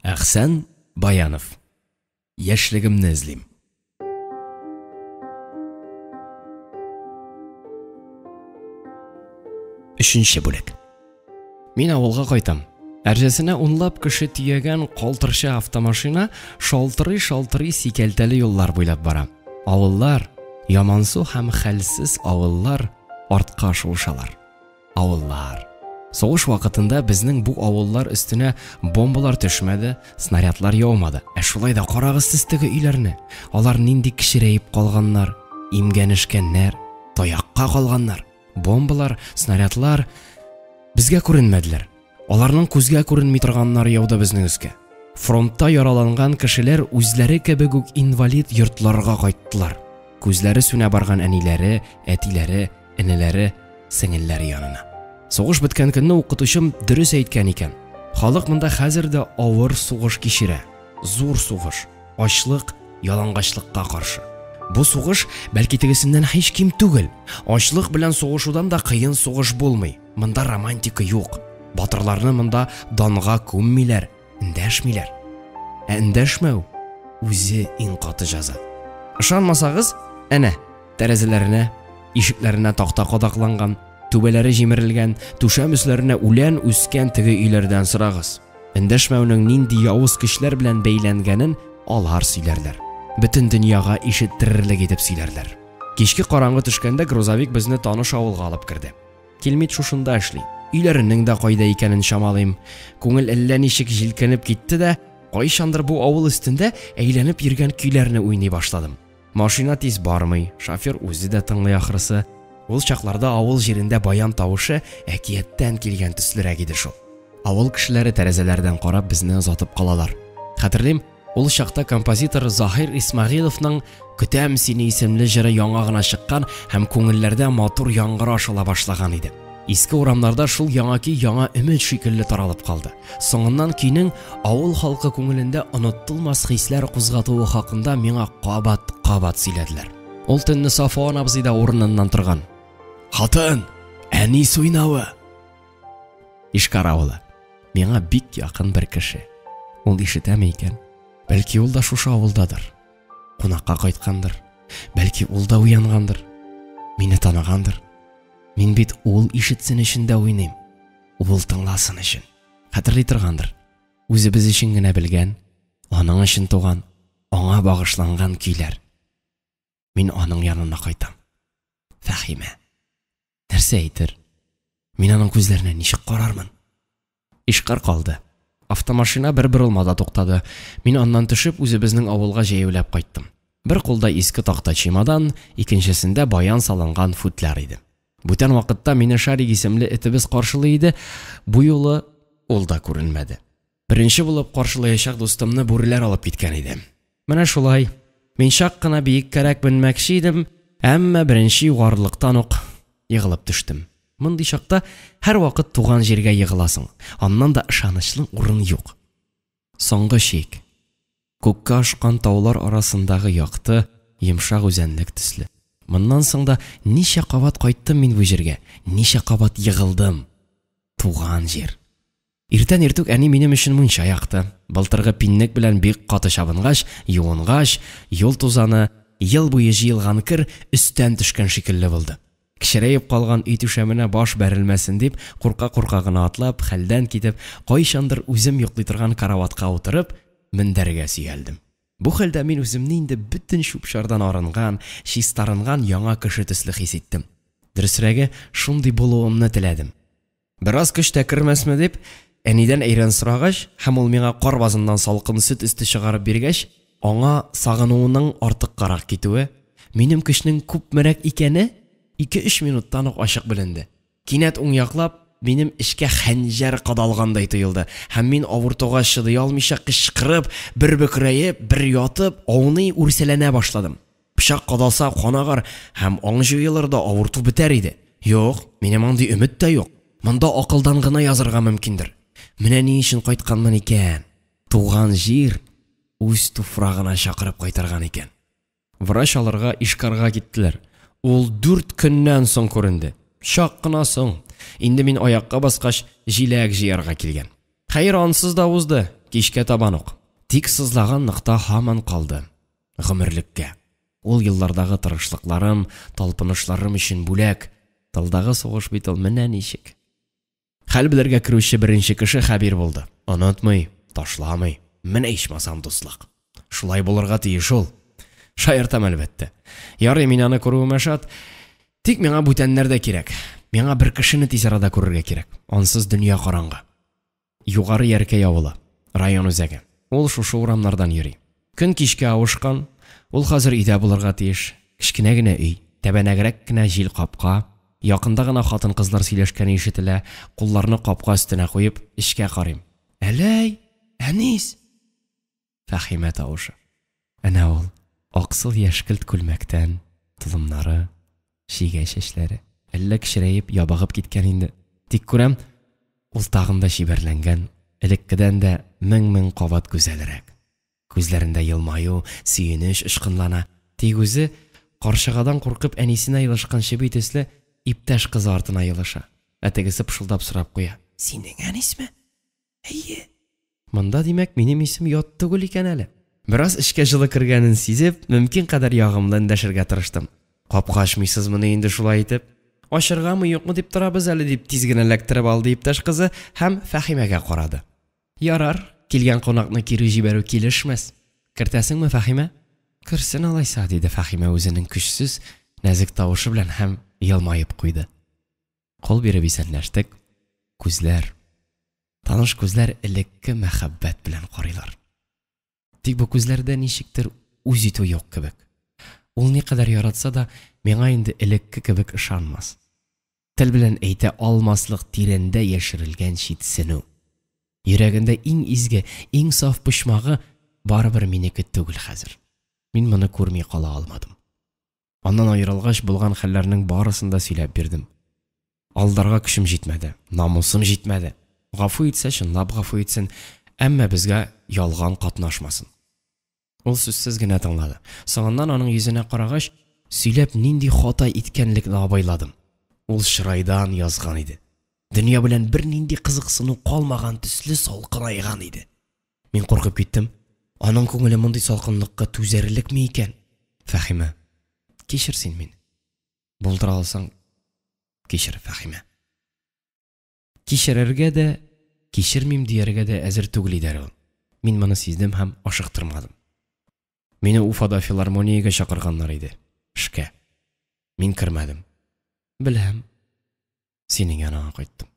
Әхсән Баянов. Яшьлегемне эзлим. Өченче бүлек. Мин авылга кайтам. Әрҗәсенә унлап кеше төягән калтырча автомашина шалтырый-шалтырый сикәлтәле юллар буйлап бара. Авыллар, ямансу һәм хәлсез авыллар артка шуышалар. Авыллар. Сугыш вакытында безнең бу авыллар өстенә бомбалар төшмәде, снарядлар яумады. Ә шулай да карагыз сез теге өйләрне. Алар нинди кечерәеп калганнар, имгәнешкәннәр, таякка калганнар. Бомбалар, снарядлар безгә күренмәделәр. Аларның күзгә күренми торганнары яуды безнең өскә. Фронтта яраланган кешеләр үзләре кебек үк инвалид йортларга кайттылар. Күзләре сүнә барган әниләре, әтиләре, энеләре, сеңелләре янына. Сугыш беткән көнне укытучым дөрес әйткән икән. Халык монда хәзер дә авыр сугыш кичерә. Зур сугыш, ачлык, ялангачлыкка каршы. Бу сугыш, бәлки тегесеннән һич ким түгел. Ачлык белән сугышудан да кыен сугыш булмый. Монда романтика юк. Батырларны монда данга күммиләр, эндәшмиләр. Ә эндәшмәү үзе иң каты җәза. Ышанмасагыз, әнә, тәрәзәләренә, ишекләренә такта кадакланган, түбәләре җимерелгән, түшәм өсләренә үлән үскән теге өйләрдән сорагыз. Эндәшмәүнең нинди явыз көчләр белән бәйләнгәнен алар сөйләрләр. Бөтен дөньяга ишеттерерлек итеп сөйләрләр. Кичке караңгы төшкәндә грузовик безне таныш авылга алып керде. Килмит шушында эшли. Өйләренең дә кайда икәнен чамалыйм. Күңел әллә ничек җилкенеп китте дә, кайчандыр бу авыл өстендә әйләнеп йөргән көйләрне уйный башладым. Машина тиз бармый, шофер үзе дә тыңлый ахрысы. Ул чакларда авыл җирендә баян тавышы әкияттән килгән төслерәк иде шул. Авыл кешеләре тәрәзәләрдән карап безне озатып калалар. Хәтерлим, Ул чакта композитор Заһир Исмәгыйловның Көтәм сине исемле җыры яңа гына чыккан һәм күңелләрдә матур яңгыраш ала башлаган иде. Иске урамнарда шул яңа көй яңа өмет шикелле таралып калды. Соңыннан көйнең авыл халкы күңелендә оныттылмас хисләр кузгатуы хакында миңа кабат-кабат сөйләделәр. Ул төнне Сафуан абзый да урыныннан торган. Хатын, әни суйнавы! Ишкар авылы. Миңа бик якын бер кеше. Ул ишетәме икән? Бәлки ул да шушы авылдадыр. Кунакка кайткандыр. Бәлки ул да уянгандыр. Мине таныгандыр. Мин бит ул ишетсен өчен дә уйныйм. Ул тыңласын өчен. Хәтерли торгандыр. Үзебез өчен генә белгән, аның өчен туган, аңа багышланган көйләр. Мин аның янына кайтам. Фәхимә. Нәрсә әйтер? Мин аның күзләренә ничек карармын? Ишкар калды. Автомашина бер борылмада туктады. Мин аннан төшеп, үзебезнең авылга җәяүләп кайттым. Бер кулда иске такта чемодан, икенчесендә баян салынган футляр иде. Бүтән вакытта мине Шарик исемле этебез каршылый иде, бу юлы ул да күренмәде. Беренче булып каршылаячак дустымны бүреләр алып киткән иде. Менә шулай. Мин чак кына биеккәрәк менмәкче идем, әмма беренче югарылыктан ук егылып төштем. Мондый чакта һәрвакыт туган җиргә егыласың, аннан да ышанычлы урын юк. Соңгы чик. Күккә ашкан таулар арасындагы якты, йомшак үзәнлек төсле. Моннан соң да ничә кабат кайттым мин бу җиргә, ничә кабат егылдым. Туган җир. Иртән иртүк әни минем өчен мунча якты. Былтыргы пиннек белән бик каты чабынгач, юынгач, юл тузаны, ел буе җыелган кер өстән төшкән шикелле булды. Кечерәеп калган өй түшәменә баш бәрелмәсен дип, курка-курка гына атлап, хәлдән китеп, кайчандыр үзем йоклый торган караватка утырып, мендәргә сөялдем. Бу хәлдә мин үземне инде бөтен чүп-чардан арынган, чистарынган яңа кеше төсле хис иттем. Дөресрәге, шундый булуымны теләдем. Бераз көч тә кермәсме дип, әнидән әйрән сорагач һәм ул миңа кар базыннан салкын сөт өсте чыгарып биргәч, аңа сагынуының артыккарак китүе, минем көчнең күпмерәк икәне ике-өч минуттан ук ачык беленде. Кинәт уң яклап, минем эчкә хәнҗәр кадалгандай тоелды һәм мин авыртуга чыдый алмыйча кычкырып, бер бөкрәеп, бер ятып, ауный-үрсәләнә башладым. Пычак кадалса, кан агар һәм аң җуелыр да авырту бетәр иде. Юк, минем андый өмет тә юк. Монда акылдан гына язырга мөмкиндер. Менә ни өчен кайтканмын икән. Туган җир үз туфрагына чакырып кайтарган икән. Врач алырга Ишкарга киттеләр. Ул дүрт көннән соң күренде. Чак кына соң. Инде мин аякка баскач, җиләк җыярга килгән. Хәер, ансыз да узды. Кичкә табан ук. Тик сызлаган нокта һаман калды. Гомерлеккә. Ул еллардагы тырышлыкларым, талпынышларым өчен бүләк. Тылдагы сугыш бит ул менә ничек. Хәл белергә керүче беренче кеше Хәбир булды. Онытмый, ташламый. Менә ичмасам дуслык. Шулай булырга тиеш ул. Шаяртам, әлбәттә. Ярый, мин аны күрүемә шат. Тик миңа бүтәннәр дә кирәк. Миңа бер кешене тиз арада күрергә кирәк. Ансыз дөнья караңгы. Югары Яркәй авылы, район үзәге. Ул шушы урамнардан йөри. Көн кичкә авышкан, ул хәзер өйдә булырга тиеш. Кечкенә генә өй, тәбәнәгрәк кенә җил капка, якында гына хатын-кызлар сөйләшкәне ишетелә, кулларны капка өстенә куеп, эчкә карыйм. Әләй! Әнис! Фәһимә тавышы. Әнә ул, аксыл яшькелт күлмәктән, толымнары, чигә чәчләре. Әллә кечерәеп, ябыгып киткән инде. Тик күрәм, ул тагын да чибәрләнгән, элеккедән дә мең-мең кабат гүзәлрәк. Күзләрендә елмаю, сөенеч очкынлана. Тик үзе, карчыгадан куркып әнисенә елышкан чеби төсле, иптәш кызы артына елыша. Ә тегесе пышылдап сорап куя. Синең әнисме? Әйе. Монда, димәк, минем исем ят түгел икән әле. Бераз эчкә җылы кергәнен сизеп, мөмкин кадәр ягымлы эндәшергә тырыштым. Капка ачмыйсызмыни инде шулай итеп? Ачыргамы, юкмы дип торабыз әле, дип тиз генә эләктереп алды иптәш кызы һәм Фәһимәгә карады. Ярар, килгән кунакны кире җибәрү килешмәс. Кертәсеңме, Фәһимә? Керсен алайса, диде Фәһимә үзенең көчсез, нәзек тавышы белән һәм елмаеп куйды. Кул биреп исәнләштек. Күзләр, таныш күзләр элекке мәхәббәт белән карыйлар. Тик бу күзләрдә ничектер үз итү юк кебек. Ул никадәр яратса да, миңа инде элекке кебек ышанмас. Тел белән әйтә алмаслык тирәндә яшерелгән читсенү. Йөрәгендә иң изге, иң саф почмагы барыбер минеке түгел хәзер. Мин моны күрми кала алмадым. Аннан аерылгач булган хәлләрнең барысын да сөйләп бирдем. Алдарга көчем җитмәде, намусым җитмәде. Гафу итсә, чынлап гафу итсен, әмма безгә ялган катнашмасын. Ул сүзсез генә тыңлады. Соңыннан аның йөзенә карагач, сөйләп нинди хата иткәнлекне абайладым. Ул чырайдан язган иде. Дөнья белән бернинди кызыксыну калмаган төсле салкынайган иде. Мин куркып киттем. Аның күңеле мондый салкынлыкка түзәрлекме икән? Фәһимә, кичер син мине. Булдыра алсаң, кичер, Фәһимә. Кичерергә дә, кичермим дияргә дә әзер түгел иде әле ул. Мин моны сиздем һәм ашыктырмадым. Мине Уфада филармониягә чакырганнар иде. Эшкә. Мин кермәдем. Беләм. Синең яныңа кайттым.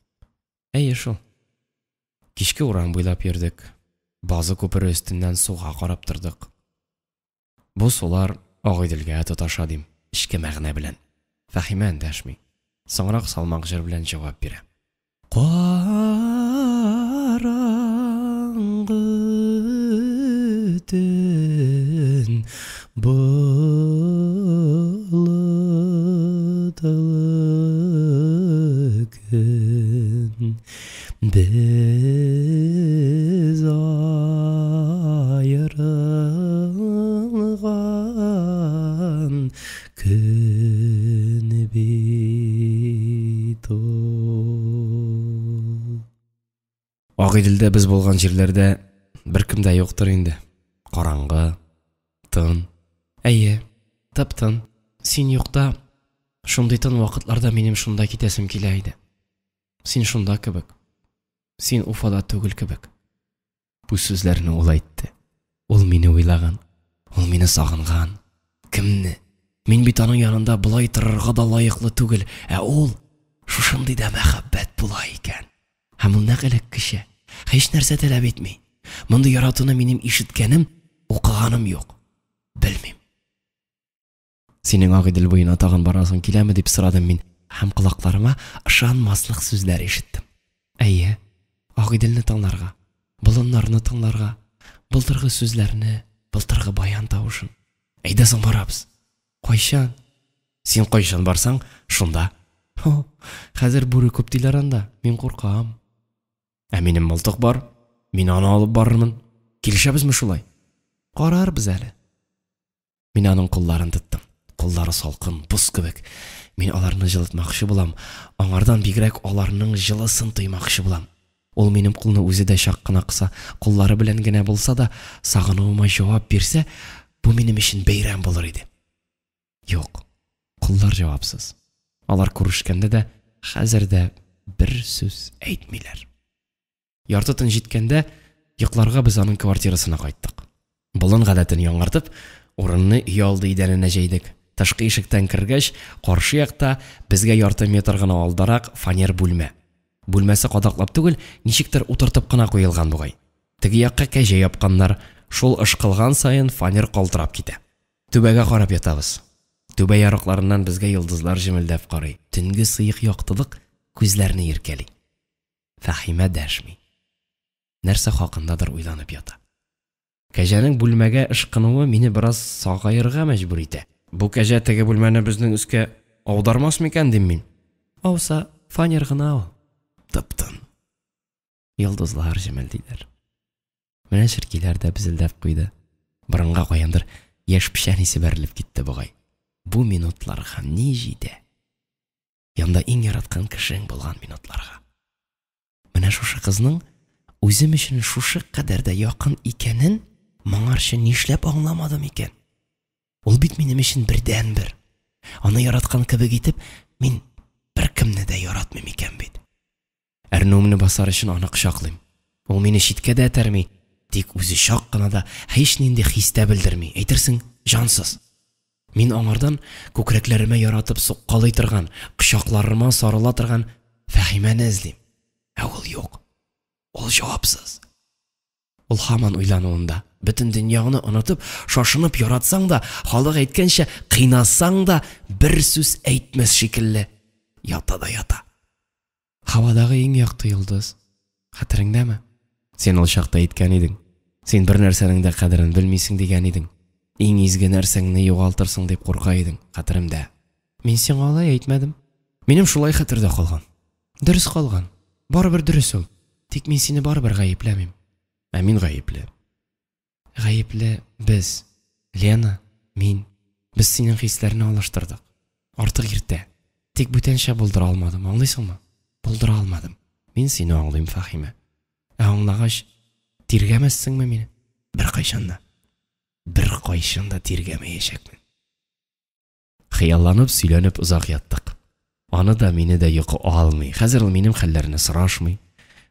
Әйе шул. Кичке урам буйлап йөрдек. Базы күпере өстеннән суга карап тордык. Бу сулар Агыйделгә тоташа дим, эчке мәгънә белән. Фәһимә эндәшми. Соңрак салмак җыр белән җавап бирә. Караңгы төн болытлы көн без аерылган көн бит ул. Агыйделдә без булган җирләрдә беркем дә юктыр инде. Караңгы, тын. Әйе, тып-тын. Син юкта, шундый тын вакытларда минем шунда китәсем килә иде. Син шунда кебек. Син Уфада түгел кебек. Бу сүзләрне ул әйтте. Ул мине уйлаган. Ул мине сагынган. Кемне? Мин бит аның янында болай торырга да лаеклы түгел, ә ул шушындый да мәхәббәт була икән. Һәм ул нәкъ элеккечә, һич нәрсә таләп итми. Мондый яратуны минем ишеткәнем, укыганым юк. Белмим. Синең Агыйдел буена тагын барасың киләме дип сорадым мин һәм колакларыма ышанмаслык сүзләр ишеттем. Әйе, Агыйделне тыңларга, болыннарны тыңларга, былтыргы сүзләрне, былтыргы баян тавышын. Әйдә соң барабыз. Кайчан? Син кайчан барсаң, шунда. Хо, хәзер бүре күп диләр анда, мин куркам. Ә минем мылтык бар, мин аны алып барырмын. Килешәбезме шулай? Карарбыз әле. Мин аның кулларын тоттым. Куллары салкын, боз кебек. Мин аларны җылытмакчы булам. Аңардан бигрәк аларның җылысын тоймакчы булам. Ул минем кулны үзе дә чак кына кыса, куллары белән генә булса да, сагынуыма җавап бирсә, бу минем өчен бәйрәм булыр иде. Юк, куллар җавапсыз. Алар күрешкәндә дә, хәзер дә бер сүз әйтмиләр. Ярты төн җиткәндә, йокларга без аның квартирасына кайттык. Болын гадәтен яңартып, урынны өйалды идәненә җәйдек. Тышкы ишектән кергәч, каршы якта, безгә ярты метр гына алдарак, фанер бүлмә. Бүлмәсе кадаклап түгел, ничектер утыртып кына куелган бугай. Теге якка кәҗә япканнар, шул ышкылган саен фанер калтырап китә. Түбәгә карап ятабыз. Түбә ярыкларыннан безгә йолдызлар җемелдәп карый, төнге сыек яктылык күзләрне иркәли. Фәһимә дәшми. Нәрсә хакындадыр уйланып ята. Кәҗәнең бүлмәгә ышкынуы мине бераз сагаерга мәҗбүр итә. Бу кәҗә теге бүлмәне безнең өскә аудармас микән, дим мин. Ауса, фанер гына ул. Тып-тын. Йолдызлар җемелдиләр. Менә черкиләр дә безелдәп куйды. Борынга каяндыр яшь печән исе бәрелеп китте бугай. Бу минутларга ни җитә? Янда иң яраткан кешең булган минутларга. Менә шушы кызның үзем өчен шушы кадәр дә якын икәнен моңарчы нишләп аңламадым икән? Ул бит минем өчен бердәнбер. Аны яраткан кебек итеп, мин беркемне дә яратмыйм икән бит. Әрнүемне басар өчен аны кочаклыйм. Ул мине читкә дә этәрми, тик үзе чак кына да һичнинди хис тә белдерми, әйтерсең, җансыз. Мин аңардан күкрәкләремә яратып суккалый торган, кочакларыма сарыла торган Фәһимәне эзлим. Ә ул юк. Ул җавапсыз. Ул һаман уйлануында. Бөтен дөньяңны онытып, шашынып яратсаң да, халык әйткәнчә, кыйнасаң да, бер сүз әйтмәс шикелле. Ята да ята. Һавадагы иң якты йолдыз. Хәтереңдәме? Син ул чакта әйткән идең. Син бер нәрсәнең дә кадерен белмисең дигән идең. Иң изге нәрсәңне югалтырсың дип курка идең. Хәтеремдә. Мин сиңа алай әйтмәдем. Минем шулай хәтердә калган. Дөрес калган. Барыбер дөрес ул. Тик мин сине барыбер гаепләмим. Ә мин гаепле. Гаепле без. Лена, мин. Без синең хисләрне алыштырдык. Артык иртә. Тик бүтәнчә булдыра алмадым, аңлыйсыңмы? Булдыра алмадым. Мин сине аңлыйм, Фәһимә. Ә аңлагач, тиргәмәссеңме мине? Беркайчан да. Беркайчан да тиргәмәячәкмен. Хыялланып, сөйләнеп озак яттык. Аны да, мине дә йокы алмый. Хәзер ул минем хәлләрне сорашмый.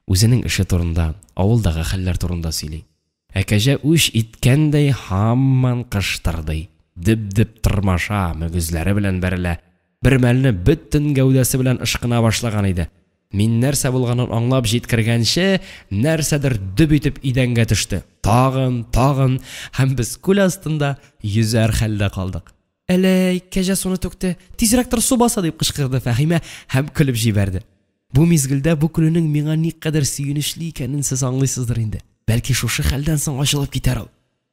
Үзенең эше турында, авылдагы хәлләр турында сөйли. Ә кәҗә үч иткәндәй һаман кыштырдый. Дөп-дөп тырмаша, мөгезләре белән бәрелә. Бер мәлне бөтен гәүдәсе белән ышкына башлаган иде. Мин нәрсә булганын аңлап җиткергәнче, нәрсәдер дөп итеп идәнгә төште. Тагын, тагын, һәм без күл астында йөзәр хәлдә калдык. Әләй, кәҗә суны түкте, тизрәк тор, су баса, дип кычкырды Фәһимә һәм көлеп җибәрде. Бу мизгелдә бу көлүнең миңа никадәр сөенечле икәнен сез аңлыйсыздыр инде. Бәлки шушы хәлдән соң ачылып китәр ул.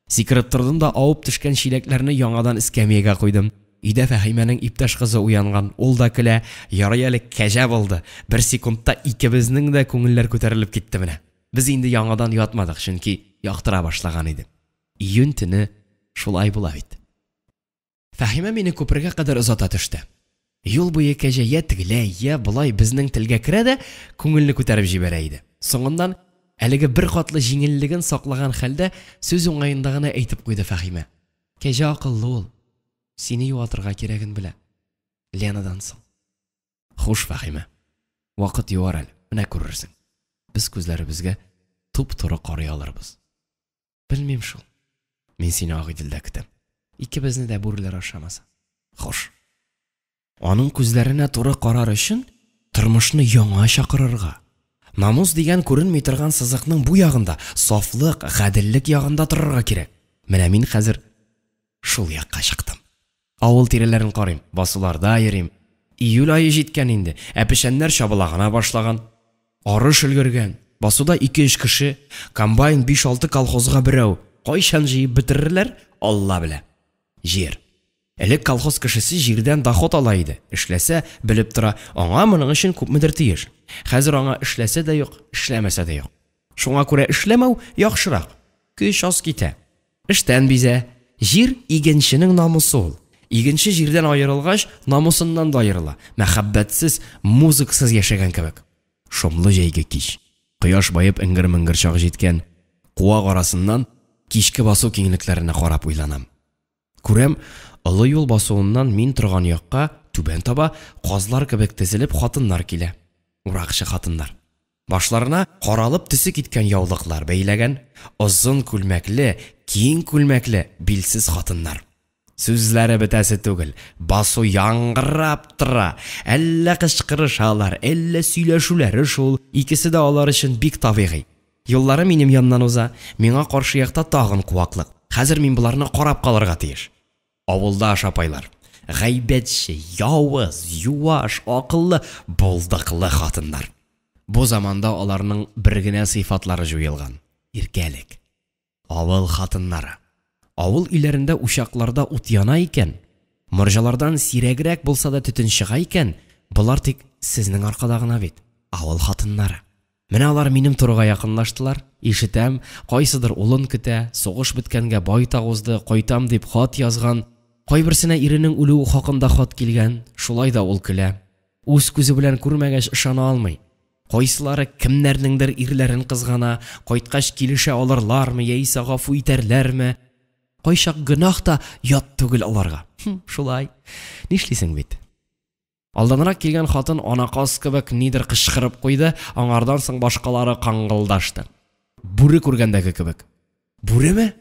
Сикереп тордым да авып төшкән чиләкләрне яңадан эскәмиягә куйдым. Өйдә Фәһимәнең иптәш кызы уянган, ул да көлә, ярый әле кәҗә булды. Бер секундта икебезнең дә күңелләр күтәрелеп китте менә. Без инде яңадан ятмадык, чөнки яктыра башлаган иде. Июнь төне шулай була бит. Фәһимә мине күпергә кадәр озата төште. Юл буе кәҗә йә тегеләй, йә болай безнең телгә керә дә, күңелне күтәреп җибәрә иде. Соңыннан, әлеге беркатлы җиңеллеген саклаган хәлдә, сүз уңаенда гына әйтеп куйды Фәһимә. Кәҗә акыллы ул. Сине юатырга кирәген белә. Ленадан соң. Хуш, Фәһимә. Вакыт юар әле, менә күрерсең. Без күзләребезгә туп-туры карый алырбыз. Белмим шул. Мин сине Агыйделдә көтәм. Икебезне дә бүреләр ашамаса. Хуш. Аның күзләренә туры карар өчен тормышны яңа чакырырга, намус дигән күренми торган сызыкның бу ягында, сафлык, гаделлек ягында торырга кирәк. Менә мин хәзер шул якка чыктым. Авыл тирәләрен карыйм, басуларда йөрим. Июль ае җиткән инде, ә печәннәр чабыла гына башлаган. Арыш өлгергән. Басуда ике-өч кеше, комбайн биш-алты колхозга берәү. Кайчан җыеп бетерерләр, Алла белә. Җир. Элек колхоз кешесе җирдән доход ала иде. Эшләсә, белеп тора, аңа моның өчен күпмедер тиеш. Хәзер аңа эшләсә дә юк, эшләмәсә дә юк. Шуңа күрә эшләмәү яхшырак. Көч аз китә. Эштән бизә. Җир, игенченең намусы ул. Игенче җирдән аерылгач, намусыннан да аерыла. Мәхәббәтсез, музыкасыз яшәгән кебек. Шомлы җәйге кич. Кояш баеп эңгер-меңгер чак җиткән. Куак арасыннан кичке басу киңлекләренә карап уйланам. Күрәм, олы юл басуыннан мин торган якка, түбән таба, казлар кебек тезелеп хатыннар килә. Уракчы хатыннар. Башларына каралып төсе киткән яулыклар бәйләгән, озын күлмәкле, киң күлмәкле, билсез хатыннар. Сүзләре бетәсе түгел, басу яңгырап тора. Әллә кычкырышалар, әллә сөйләшүләре шул, икесе дә алар өчен бик табигый. Юллары минем яннан уза, миңа каршы якта тагын куаклык. Хәзер мин боларны карап калырга тиеш. Авылда апайлар. Гайбәтче, явыз, юаш, акыллы, булдыклы хатыннар. Бу заманда аларның бер генә сыйфатлары җуелган – иркәлек. Авыл хатыннары. Авыл өйләрендә учакларда ут яна икән, морҗалардан сирәгрәк булса да төтен чыга икән, болар тик сезнең аркада гына бит, авыл хатыннары. Менә алар минем турыга якынлаштылар. Ишетәм, кайсыдыр улын көтә, сугыш беткәнгә байтак узды, кайтам дип хат язган. Кайберсенә иренең үлүе хакында хат килгән, шулай да ул көлә. Үз күзе белән күрмәгәч ышана алмый. Кайсылары кемнәрнеңдер ирләрен кызгана, кайткач килешә алырлармы яисә гафу итәрләрме? Кайчак гөнаһ та ят түгел аларга. Шулай. Нишлисең бит? Алданрак килгән хатын ана каз кебек нидер кычкырып куйды, аңардан соң башкалары каңгылдашты. Бүре күргәндәге кебек. Бүреме?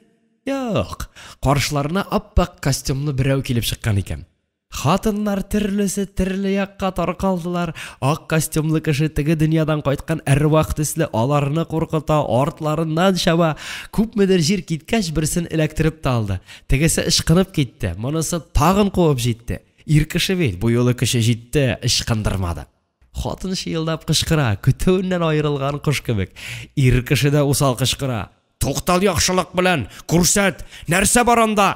Юк. Каршыларына ап-ак костюмлы берәү килеп чыккан икән. Хатыннар төрлесе төрле якка таркалдылар. Ак костюмлы кеше теге дөньядан кайткан әрвах төсле аларны куркыта, артларыннан чаба. Күпмедер җир киткәч, берсен эләктереп тә алды. Тегесе ычкынып китте, монысы тагын куып җитте. Ир кеше бит, бу юлы көче җитте, ычкындырмады. Хатын чыелдап кычкыра, көтүеннән аерылган кош кебек. Ир кеше дә усал кычкыра. Туктал яхшылык белән, күрсәт, нәрсә бар анда?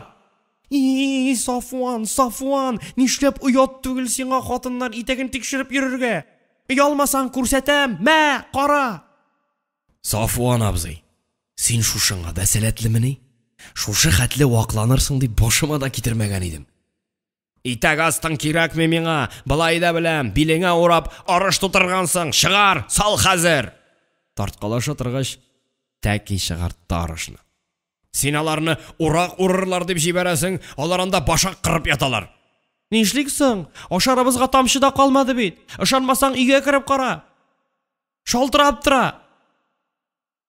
И, Сафуан, Сафуан, нишләп оят түгел сиңа хатыннар итәген тикшереп йөрергә? Оялмасаң күрсәтәм, мә, кара! Сафуан абзый, син шушыңа да сәләтлемени? Шушы хәтле вакланырсың дип башыма да китермәгән идем. Итәк астың кирәкми миңа, былай да беләм, билеңә урап, арыш тутыргансың, чыгар, сал хәзер! Тарткалаша торгач, тәки чыгартты арышны. Син аларны урак урырлар дип җибәрәсең, алар анда башак кырып яталар. Нишлик соң? Ашарыбызга тамчы да калмады бит. Ышанмасаң, өйгә кереп кара. Шалтырап тора.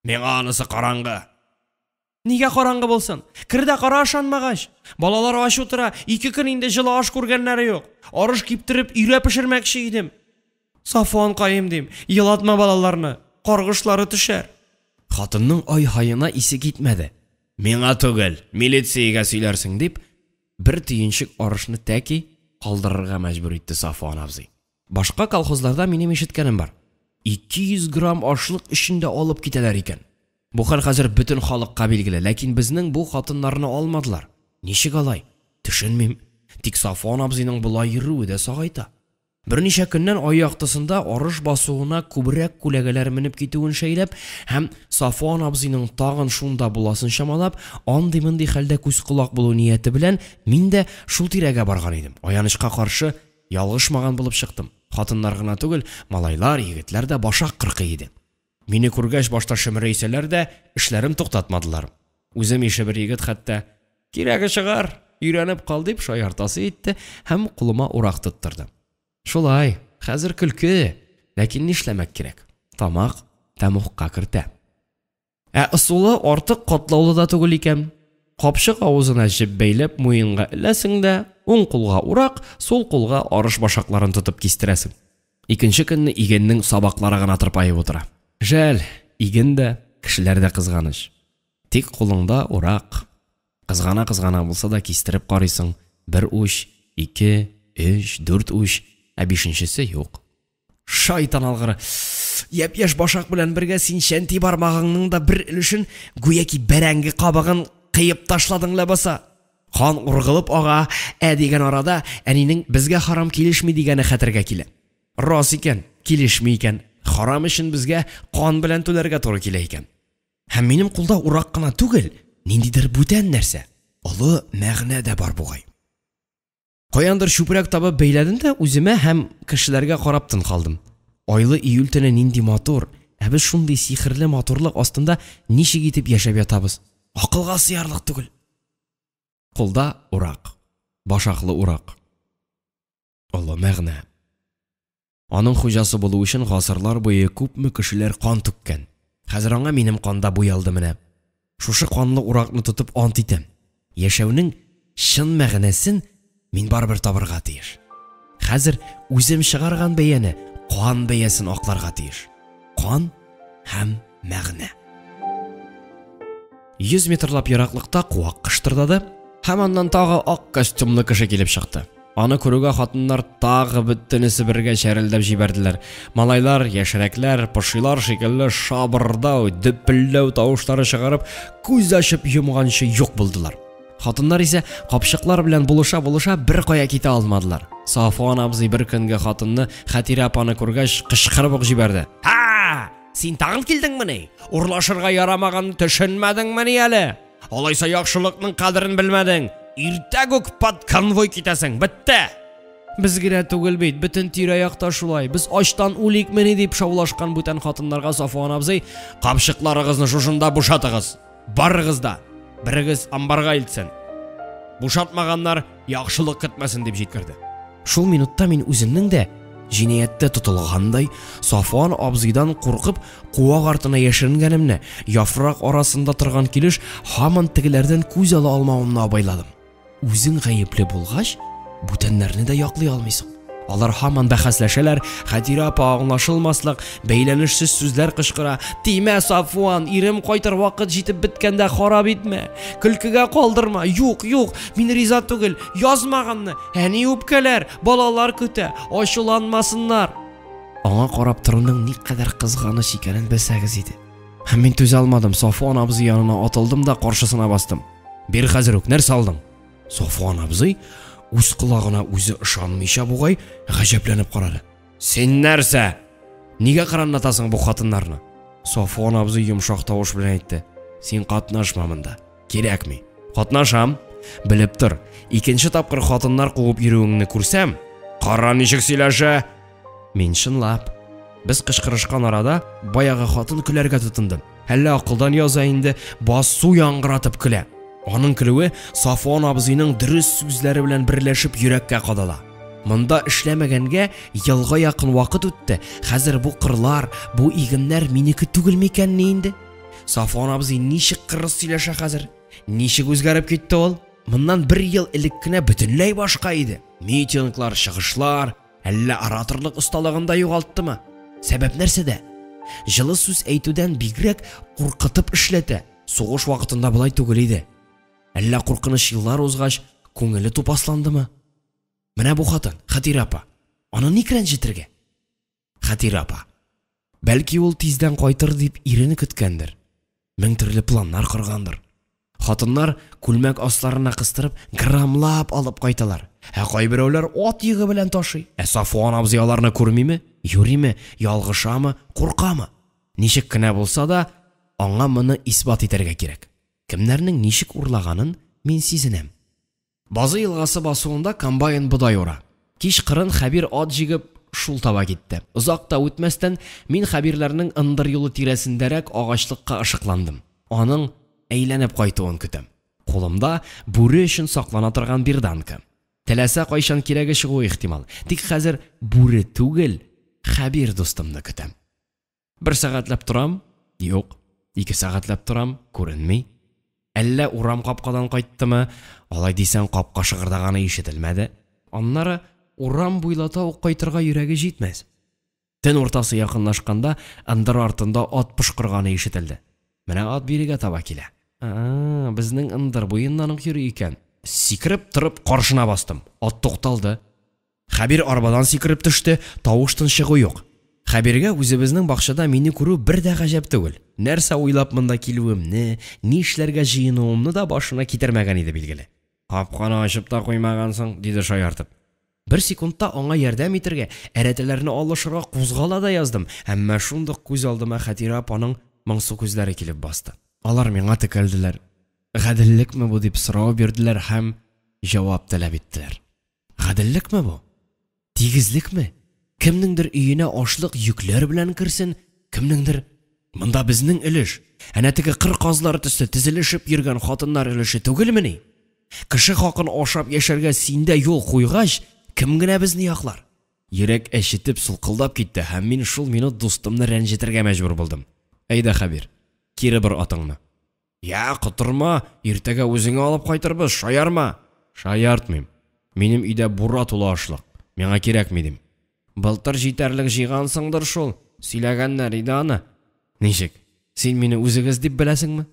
Миңа анысы караңгы. Нигә караңгы булсын? Кер дә кара ышанмагач. Балалар ач утыра, 2 көн инде җылы аш күргәннәре юк. Арыш киптереп өйрә пешермәкче идем. Сафуан каем дим, елатма балаларны, каргышлары төшәр. Хатынның ай-һаена исе китмәде. Миңа түгел, милициягә сөйләрсең дип, бер төенчек арышны тәки калдырырга мәҗбүр итте Сафуан абзый. Башка колхозларда минем ишеткәнем бар. 200 грамм ашлык өчен дә алып китәләр икән. Бу хәл хәзер бөтен халыкка билгеле, ләкин безнең бу хатыннарны алмадылар. Ничек алай? Төшенмим. Тик Сафуан абзыйның болай йөрүе дә сагайта. Берничә көннән ай яктысында арыш басуына күбрәк күләгәләр менеп китүен шәйләп һәм Сафуан абзыйның тагын шунда буласын чамалап, андый-мондый хәлдә күз-колак булу нияте белән мин дә шул тирәгә барган идем. Аянычка каршы, ялгышмаган булып чыктым. Хатыннар гына түгел, малайлар, егетләр дә башак кыркый иде. Мине күргәч башта шөмерәйсәләр дә, эшләрен туктатмадылар. Үзем ише бер егет хәтта «Кирәге чыгар, өйрәнеп кал» дип шаяртасы итте һәм кулыма урак тоттырды. Шулай, хәзер көлке, ләкин нишләмәк кирәк? Тамак тәмугка кертә. Ә ысулы артык катлаулы да түгел икән. Капчык авызына җеп бәйләп муенга эләсең дә, уң кулга урак, сул кулга арыш башакларын тотып кистерәсең. Икенче көнне игеннең сабаклары гына тырпаеп утыра. Жәл, иген дә, кешеләр дә кызганыч. Тик кулыңда урак. Кызгана-кызгана булса да кистереп карыйсың. 1 уч, 2, 3, 4 уч, ә бишенчесе юк. Шайтан алгыры! Япь-яшь башак белән бергә син чәнти бармагыңның да бер өлешен, гүяки бәрәңге кабыгын кыеп ташладың ләбаса. Кан ургылып ага, ә дигән арада әнинең безгә харам килешми дигәне хәтергә килә. Рас икән, килешми икән. Харам өчен безгә кан белән түләргә туры килә икән. Һәм минем кулда урак кына түгел, ниндидер бүтән нәрсә, олы мәгънә дә бар бугай. Каяндыр чүпрәк табып бәйләдем дә үземә һәм кешеләргә карап тын калдым. Айлы июль төне нинди матур, Ә без шундый сихерле матурлык астында ничек итеп яшәп ятабыз? Акылга сыярлык түгел. Кулда урак. Башаклы урак. Олы мәгънә. Аның хуҗасы булу өчен гасырлар буе күпме кешеләр кан түккән. Хәзер аңа минем канда буялды менә. Шушы канлы уракны тотып ант итәм. Яшәүнең чын мәгънәсен мин барыбер табырга тиеш. Хәзер үзем чыгарган бәяне, кан бәясен акларга тиеш. Кан һәм мәгънә. 100 метрлап ераклыкта куак кыштырдады һәм аннан тагы ак костюмлы кеше килеп чыкты. Аны күрүгә хатыннар тагы бөтенесе бергә чәрелдәп җибәрделәр. Малайлар, яшьрәкләр, пошилар шикелле шабырдау, дөпелдәү тавышлары чыгарып, күз ачып йомганчы юк булдылар. Хатыннар исә капчыклар белән булыша-булыша бер кая китә алмадылар. Сафуан абзый бер көнге хатынны Хәтирә апаны күргәч, кычкырып ук җибәрде. Һа! Син тагын килдеңмени? Урлашырга ярамаганны төшенмәдеңмени әле? Алайса яхшылыкның кадерен белмәдең. Иртәгүк под конвой китәсең, бетте! Без генә түгел бит, бөтен тирә-якта шулай. Без ачтан үликмени дип шаулашкан бүтән хатыннарга Сафуан абзый, капчыкларыгызны шушында бушатыгыз. Барыгыз да, берегез амбарга илтсен. Бушатмаганнар яхшылык көтмәсен дип җиткерде. Шул минутта мин үземнең дә җинаятьтә тотылгандай, Сафуан абзыйдан куркып, куак артына яшеренгәнемне, яфрак арасында торган килеш һаман тегеләрдән күз ала алмавымны абайладым. Үзең гаепле булгач, бүтәннәрне дә яклый алмыйсың. Алар һаман бәхәсләшәләр, Хәтирә апа аңлашылмаслык, бәйләнешсез сүзләр кычкыра. Тимә, Сафуан, ирем кайтыр вакыт җитеп беткәндә харап итмә. Көлкегә калдырма. Юк, юк, мин риза түгел. Язмаганны. Әни үпкәләр, балалар көтә, ачуланмасыннар. Аңа карап торуның никадәр кызганыч икәнен белсәгез иде. Һәм мин түзә алмадым, Сафуан абзый янына атылдым да каршысына бастым. Бир хәзер үк, нәрсә алдың? Сафуан абзый үз колагына үзе ышанмыйча бугай гаҗәпләнеп карады. Син нәрсә? Нигә кыранлатасың бу хатыннарны? Сафуан абзый йомшак тавыш белән әйтте. Син катнашма монда. Кирәкми. Катнашам. Белеп тор, икенче тапкыр хатыннар куып йөрүеңне күрсәм, кара ничек сөйләшә. Мин чынлап. Без кычкырышкан арада баягы хатын көләргә тотынды. Әллә акылдан яза инде, басу яңгыратып көлә. Аның көлүе Сафуан абзыйның дөрес сүзләре белән берләшеп йөрәккә кадала. Монда эшләмәгәнгә елга якын вакыт үтте. Хәзер бу кырлар, бу игеннәр минеке түгел микәнни инде? Сафуан абзый ничек кырыс сөйләшә хәзер? Ничек үзгәреп китте ул? Моннан бер ел элек кенә бөтенләй башка иде. Митинглар, чыгышлар, әллә ораторлык осталыгын да югалттымы? Сәбәп нәрсәдә? Җылы сүз әйтүдән бигрәк куркытып эшләтә. Сугыш вакытында болай түгел иде. Әллә куркыныч еллар узгач, күңеле тупасландымы? Менә бу хатын, Хәтирә апа. Аны ник рәнҗетергә? Хәтирә апа. Бәлки ул тиздән кайтыр дип ирене көткәндер. Мең төрле планнар коргандыр. Хатыннар күлмәк асларына кыстырып, граммлап алып кайталар. Ә кайберәүләр ат йөге белән ташый. Ә Сафуан абзый аларны күрмиме? Юриме? Ялгышамы? Куркамы? Ничек кенә булса да, аңа моны исбат итәргә кирәк. Кемнәрнең ничек урлаганын мин сизенәм. Базы елгасы басуында комбайн бодай ура. Кич кырын Хәбир ат җигеп шул таба китте. Озак та үтмәстән, мин Хәбирләрнең ындыр юлы тирәсендәрәк агачлыкка ышыкландым. Аның әйләнеп кайтуын көтәм. Кулымда бүре өчен саклана торган берданка. Теләсә кайчан кирәге чыгуы ихтимал. Тик хәзер бүре түгел, Хәбир дустымны көтәм. Бер сәгатьләп торам, юк. Ике сәгатьләп торам, күренми. Әллә урам капкадан кайттымы? Алай дисәң, капка шыгырдаганы ишетелмәде. Аннары урам буйлата ук кайтырга йөрәге җитмәс. Төн уртасы якынлашканда ындыр артында ат пошкырганы ишетелде. Менә ат бирегә таба килә. А, безнең ындыр буеннан ук йөри икән. Сикереп торып каршына бастым. Ат тукталды. Хәбир арбадан сикереп төште, тавыш-тын чыгу юк. Хәбиргә үзебезнең бакчада мине күрү бер дә гаҗәп түгел. Нәрсә уйлап монда килүемне, нишләргә җыенуымны да башына китермәгән иде, билгеле. Капканы ачып та куймагансың, диде шаяртып. Бер секундта аңа ярдәм итергә, әрәтәләрне алышырга кузгала да яздым, әмма шундук күз алдыма Хәтирә апаның моңсу күзләре килеп басты. Алар миңа текәлделәр, гаделлекме бу дип сорау бирделәр һәм җавап таләп иттеләр. Гаделлекме бу? Тигезлекме? Кемнеңдер өенә ашлык йөкләр белән керсен, кемнеңдер Монда безнең өлеш, әнә теге кыр казлары төсле тезелешеп йөргән хатыннар өлеше түгелмени? Кеше хакын ашап яшәргә синдә юл куйгач, кем генә безне яклар? Йөрәк әчетеп сулкылдап китте һәм мин шул минут дустымны рәнҗетергә мәҗбүр булдым. Әйдә, Хәбир, кире бор атыңны. Я, котырма, иртәгә үзеңә алып кайтырбыз, шаярма. Шаяртмыйм. Минем өйдә бура тулы ашлык. Миңа кирәкми дим. Былтыр җитәрлек җыйгансыңдыр шул, сөйләгәннәр иде аны. Ничек? Син мине үзегез дип беләсеңме?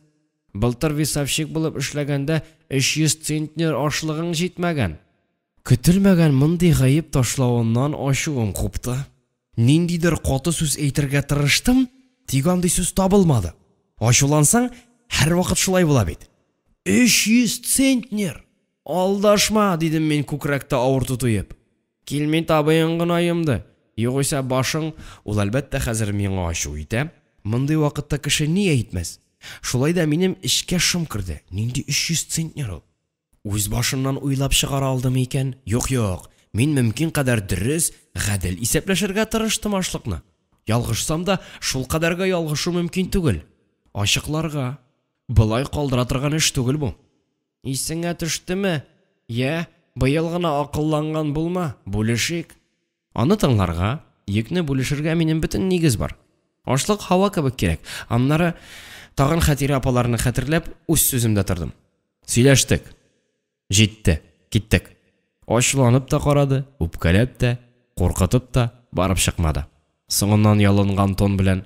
Былтыр весовщик булып эшләгәндә 300 центнер ашлыгың җитмәгән. Көтелмәгән мондый гаеп ташлавыннан ачуым купты. Ниндидер каты сүз әйтергә тырыштым, тик андый сүз табылмады. Ачулансаң, һәрвакыт шулай була бит. 300 центнер! Алдашма, дидем мин күкрәктә авырту тоеп. Килми табыең гына йомды. Югыйсә башың, ул әлбәттә хәзер миңа ачу итә. Мондый вакытта кеше ни әйтмәс? Шулай да минем эчкә шом керде. Нинди 300 центнер ул? Үз башыннан уйлап чыгара алдымы икән? Юк-юк, мин мөмкин кадәр дөрес, гадел исәпләшергә тырыштым ашлыкны. Ялгышсам да, шулкадәргә ялгышу мөмкин түгел. Ачыкларга. Болай калдыра торган эш түгел бу. Исеңә төштеме? Йә, быел гына акылланган булма, бүлешик. Аны тыңларга, йөкне бүлешергә минем бөтен нигез бар. Ашлык һава кебек кирәк. Аннары тагын Хәтирә апаларны хәтерләп, үз сүземдә тордым. Сөйләштек. Җитте. Киттек. Ачуланып та карады, үпкәләп тә, куркытып та барып чыкмады. Соңыннан ялынган тон белән: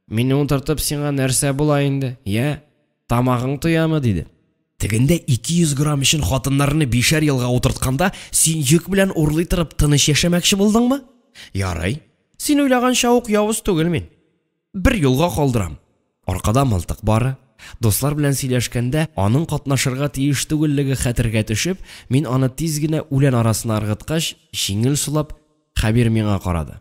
"Мине утыртып сиңа нәрсә була инде, йә? Тамагың туямы?" диде. Тегендә 200 грамм өчен хатыннарны бишәр елга утыртканда, син йөк белән урлый торып тыныч яшәмәкче булдыңмы? Ярый. Син уйлаганча ук явыз түгел мин. Бер юлга калдырам. Аркада мылтык бары. Дуслар белән сөйләшкәндә, аның катнашырга тиеш түгеллеге хәтергә төшеп, мин аны тиз генә үлән арасына ыргыткач, җиңел сулап, Хәбир миңа карады.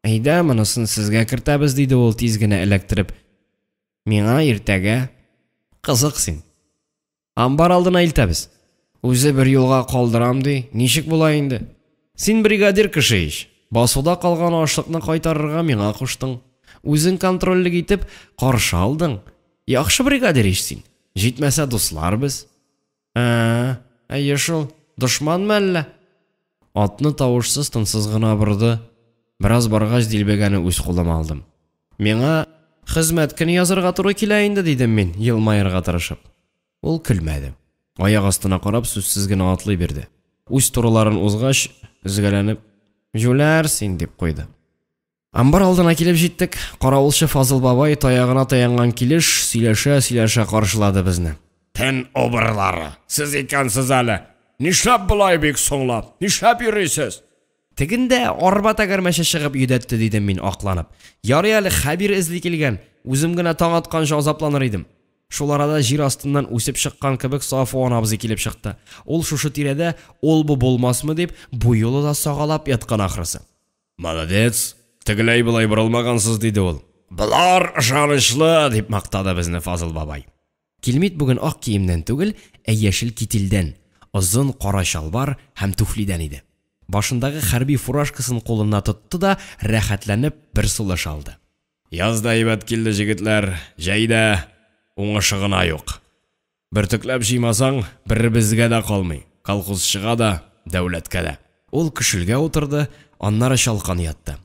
Әйдә, монысын сезгә кертәбез, диде ул тиз генә эләктереп. Миңа иртәгә. Кызык син. Амбар алдына илтәбез. Үзе бер юлга калдырам ди, ничек була инде? Син бригадир кеше ич. Басуда калган ашлыкны кайтарырга миңа куштың. Үзең контрольлек итеп, каршы алдың. Яхшы бригадир ич син. Җитмәсә дуслар без. Ә, әйе шул. Дошманмы әллә? Атны тавышсыз-тынсыз гына борды. Бераз баргач, дилбегәне үз кулыма алдым. Миңа хезмәт көне язарга туры килә инде, дидем мин, елмаерга тырышып. Ул көлмәде. Аяк астына карап, сүзсез генә атлый бирде. Үз турыларын узгач, өзгәләнеп, Җүләр син, дип куйды. Амбар алдына килеп җиттек. Каравылчы Фазыл бабай таягына таянган килеш сөйләшә-сөйләшә каршылады безне. Төн убырлары, сез икәнсез әле. Нишләп болай бик соңлап? Нишләп йөрисез? Тегендә арба тәгәрмәче чыгып йөдәтте, дидем мин акланып. Ярый әле Хәбир эзли килгән. Үзем генә таң атканчы азапланыр идем. Шул арада җир астыннан үсеп чыккан кебек Сафуан абзый килеп чыкты. Ул шушы тирәдә ул-бу булмасмы дип, бу юлы да сагалап яткан ахрысы. Молодец, тегеләй-болай борылмагансыз, диде ул. Болар ышанычлы, дип мактады безне Фазыл бабай. Килмит бүген ак киемнән түгел, ә яшел кительдән, озын кара чалбар һәм туфлидән иде. Башындагы хәрби фуражкасын кулына тотты да, рәхәтләнеп бер сулыш алды. Яз да әйбәт килде, җегетләр, җәй дә, уңышы гына юк. Бөртекләп җыймасаң, беребезгә дә калмый, колхозчыга да, дәүләткә дә. Ул көшелгә утырды, аннары чалкан ятты.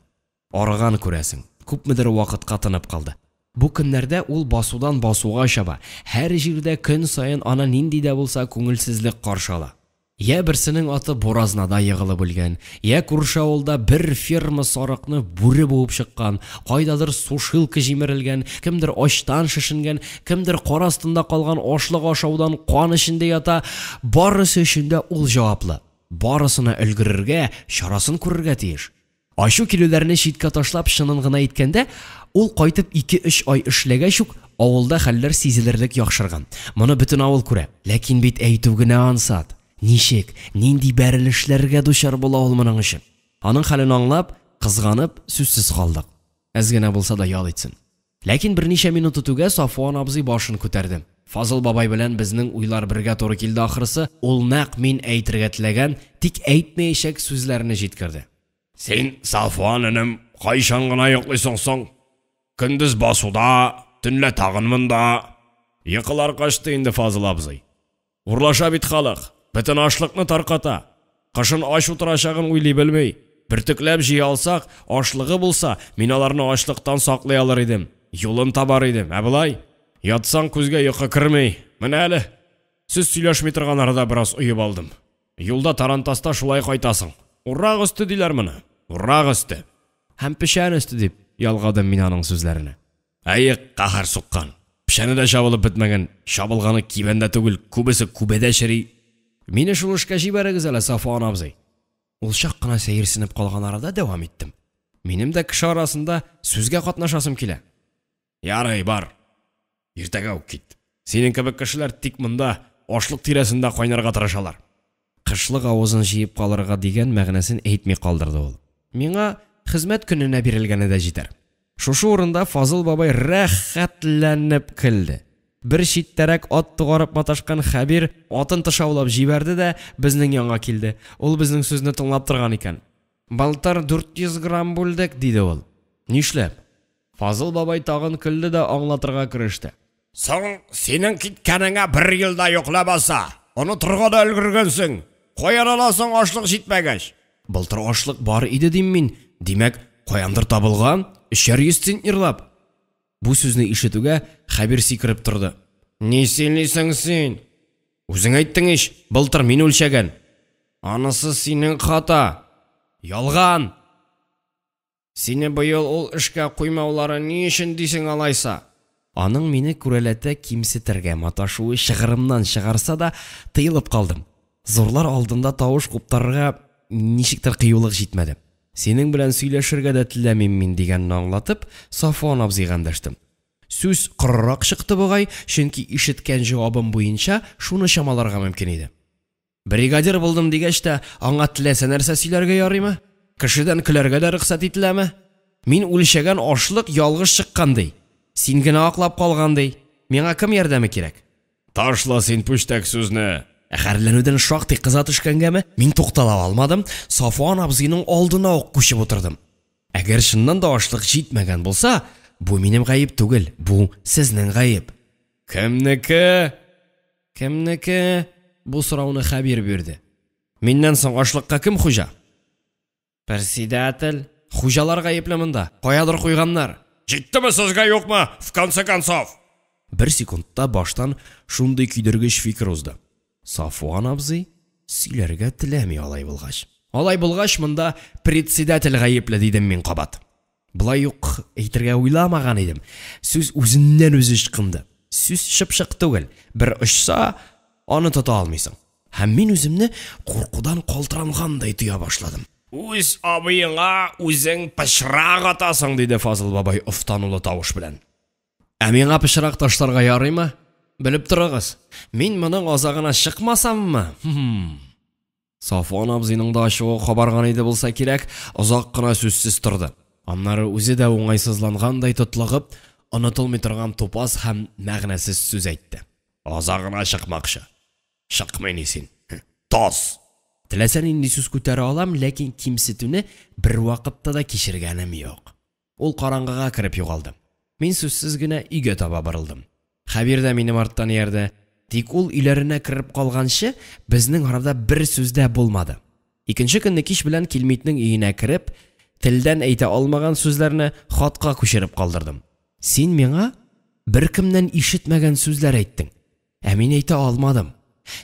Арыган, күрәсең, күпмедер вакытка тынып калды. Бу көннәрдә ул басудан басуга чаба, һәр җирдә көн саен аны нинди дә булса күңелсезлек каршы ала. Йә берсенең аты буразнада егылып үлгән, йә күрше авылда бер ферма сарыкны бүре буып чыккан, кайдадыр сушилка җимерелгән, кемдер ачтан шешенгән, кемдер кар астында калган ашлык ашаудан кан эчендә ята, барысы өчен дә ул җаваплы. Барысына өлгерергә, чарасын күрергә тиеш. Ачу килүләрне читкә ташлап, чынын гына әйткәндә, ул кайтып ике-өч ай эшләгәч үк, авылда хәлләр сизелерлек яхшырган. Моны бөтен авыл күрә. Ләкин бит әйтү генә ансат. Ничек, нинди бәрелешләргә дучар була ул моның өчен? Аның хәлен аңлап, кызганып, сүзсез калдык. Әз генә булса да ял итсен. Ләкин берничә минут үтүгә Сафуан абзый башын күтәрде. Фазыл бабай белән безнең уйлар бергә туры килде ахрысы, ул нәкъ мин әйтергә теләгән, тик әйтмәячәк сүзләрне җиткерде. Син, Сафуан энем, кайчан гына йоклыйсың соң? Көндез басуда, Төнлә тагын монда. Йокылар качты инде, Фазыл абзый. Урлаша бит халык, бөтен ашлыкны тарката. Кышын ач утырачагын уйлый белми. Бөртекләп җыя алсак, ашлыгы булса, мин аларны ачлыктан саклый алыр идем. Юлын табар идем. Ә болай? Ятсаң, күзгә йокы керми. Менә әле. Сез сөйләшми торган арада бераз оеп алдым. Юлда тарантаста шулай кайтасың. Урак өсте диләр моны. Урак өсте. Һәм печән өсте дип ялгадым мин аның сүзләренә. Әйе, каһәр суккан. Печәне дә чабылып бетмәгән. Чабылганы кибәндә түгел, күбесе күбәдә чери. Мине шул эшкә җибәрегез әле, Сафуан абзый. Ул чак кына сәерсенеп калган арада дәвам иттем. Минем дә кеше арасында сүзгә катнашасым килә. Ярый, бар. Иртәгә үк кит. Синең кебек кешеләр тик монда, ашлык тирәсендә кайнарга тырышалар. Кышлык авызын җыеп калырга дигән мәгънәсен әйтми калдырды ул. Миңа хезмәт көненә бирелгәне дә җитәр. Шушы урында Фазыл бабай рәхәтләнеп көлде. Бер читтәрәк ат тугарып маташкан Хәбир атын тышаулап җибәрде дә безнең янга килде. Ул безнең сүзне тыңлап торган икән. Былтыр 400 грамм бүлдек, диде ул. Нишләп? Фазыл бабай тагын көлде дә аңлатырга кереште. Соң, синең киткәнеңә бер ел да юк ләбаса. Онытырга да өлгергәнсең. Каян аласың ашлык җитмәгәч? Былтыр ашлык бар иде дим мин. Димәк, каяндыр табылган, 300 центнерлап. Бу сүзне ишетүгә Хәбир сикереп торды. Ни сөйлисең син? Үзең әйттең ич, былтыр мин үлчәгән. Анысы синең хата. Ялган! Сине быел ул эшкә куймаулары ни өчен дисең алайса? Аның мине күрәләтә кимсетергә маташуы чыгырымнан чыгарса да, тыелып калдым. Зурлар алдында тавыш куптарырга ничектер кыюлык җитмәде. Синең белән сөйләшергә дә теләмим мин дигәнне аңлатып, Сафуан абзыйга эндәштем. Сүз корырак чыкты бугай, чөнки ишеткән җавабым буенча шуны чамаларга мөмкин иде. Бригадир булдым дигәч тә, аңа теләсә нәрсә сөйләргә ярыймы? Кешедән көләргә дә рөхсәт ителәме? Мин үлчәгән ашлык ялгыш чыккан ди. Син генә аклап калган ди. Миңа кем ярдәме кирәк? Ташла син пүчтәк сүзне. Әхәрләнүдән шактый кыза төшкәнгәме, мин туктала алмадым, Сафуан абзыйның алдына ук күчеп утырдым. Әгәр чыннан да ашлык җитмәгән булса, бу минем гаеп түгел, бу сезнең гаеп. Кемнеке? Кемнеке? Бу сорауны Хәбир бирде. Миннән соң ашлыкка кем хуҗа? Председатель. Хуҗалар гаепле монда. Каядыр куйганнар. Җиттеме сезгә юкмы, в конце концов? Бер секундта баштан шундый көйдергеч фикер узды. Сафуан абзый сөйләргә теләми алай булгач. Алай булгач, монда председатель гаепле дидем мин кабат. Болай ук әйтергә уйламаган идем. Сүз үзеннән үзе ычкынды. Сүз чыпчык түгел. Бер очса, аны тота алмыйсың. Һәм мин үземне куркудан калтырангандай тоя башладым. Үз абыеңа үзең пычрак атасың, диде Фазыл бабай офтанулы тавыш белән. Ә миңа пычрак ташларга ярыймы? Белеп торыгыз, мин моның азагына чыкмасаммы? Сафуан абзыйның да ачуы кабарган иде булса кирәк, озак кына сүзсез торды. Аннары үзе дә уңайсызлангандай тотлыгып, онытылмый торган тупас һәм мәгънәсез сүз әйтте. Азагына чыкмакчы. Чыкмый ни син. Таз! Теләсә нинди сүз күтәрә алам, ләкин кимсетүне бервакытта да кичергәнем юк. Ул караңгыга кереп югалды. Мин сүзсез генә өйгә таба борылдым. Хәбир дә минем арттан иярде. Тик ул өйләренә кереп калганчы, безнең арада бер сүз дә булмады. Икенче көнне кич белән Килмитнең өенә кереп, телдән әйтә алмаган сүзләрне хатка күчереп калдырдым. Син миңа беркемнән ишетмәгән сүзләр әйттең. Ә мин әйтә алмадым.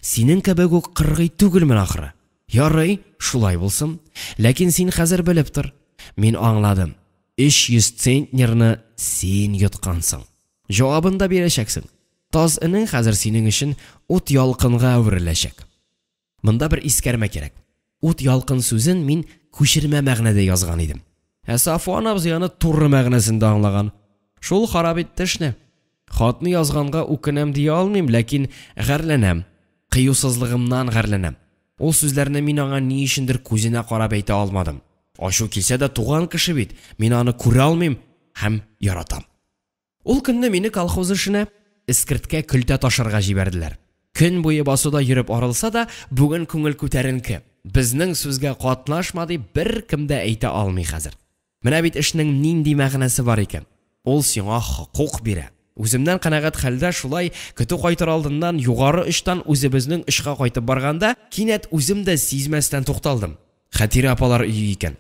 Синең кебек үк кыргый түгелмен ахры. Ярый, шулай булсын. Ләкин син хәзер белеп тор. Мин аңладым. 300 центнерны син йоткансың. Җавабын да бирәчәксең. Таз энең хәзер синең өчен ут ялкынга әвереләчәк. Монда бер искәрмә кирәк. Ут ялкын сүзен мин күчермә мәгънәдә язган идем. Ә Сафуан абзый аны туры мәгънәсендә аңлаган. Шул харап итте эшне. Хатны язганга үкенәм дия алмыйм, ләкин гарьләнәм. Кыюсызлыгымнан гарьләнәм. Ул сүзләрне мин аңа ни өчендер күзенә карап әйтә алмадым. Ачу килсә дә туган кеше бит, мин аны күрә алмыйм һәм яратам. Ул көнне мине колхоз эшенә, эскерткә көлтә ташырга җибәрделәр. Көн буе басуда йөреп арылса да, бүген күңел күтәренке. Безнең сүзгә катнашма дип беркем дә әйтә алмый хәзер. Менә бит эшнең нинди мәгънәсе бар икән. Ул сиңа хокук бирә. Үземнән канәгать хәлдә шулай көтү кайтыр алдыннан югары очтан үзебезнең очка кайтып барганда, кинәт үзем дә сизмәстән тукталдым. Хәтирә апалар өе икән.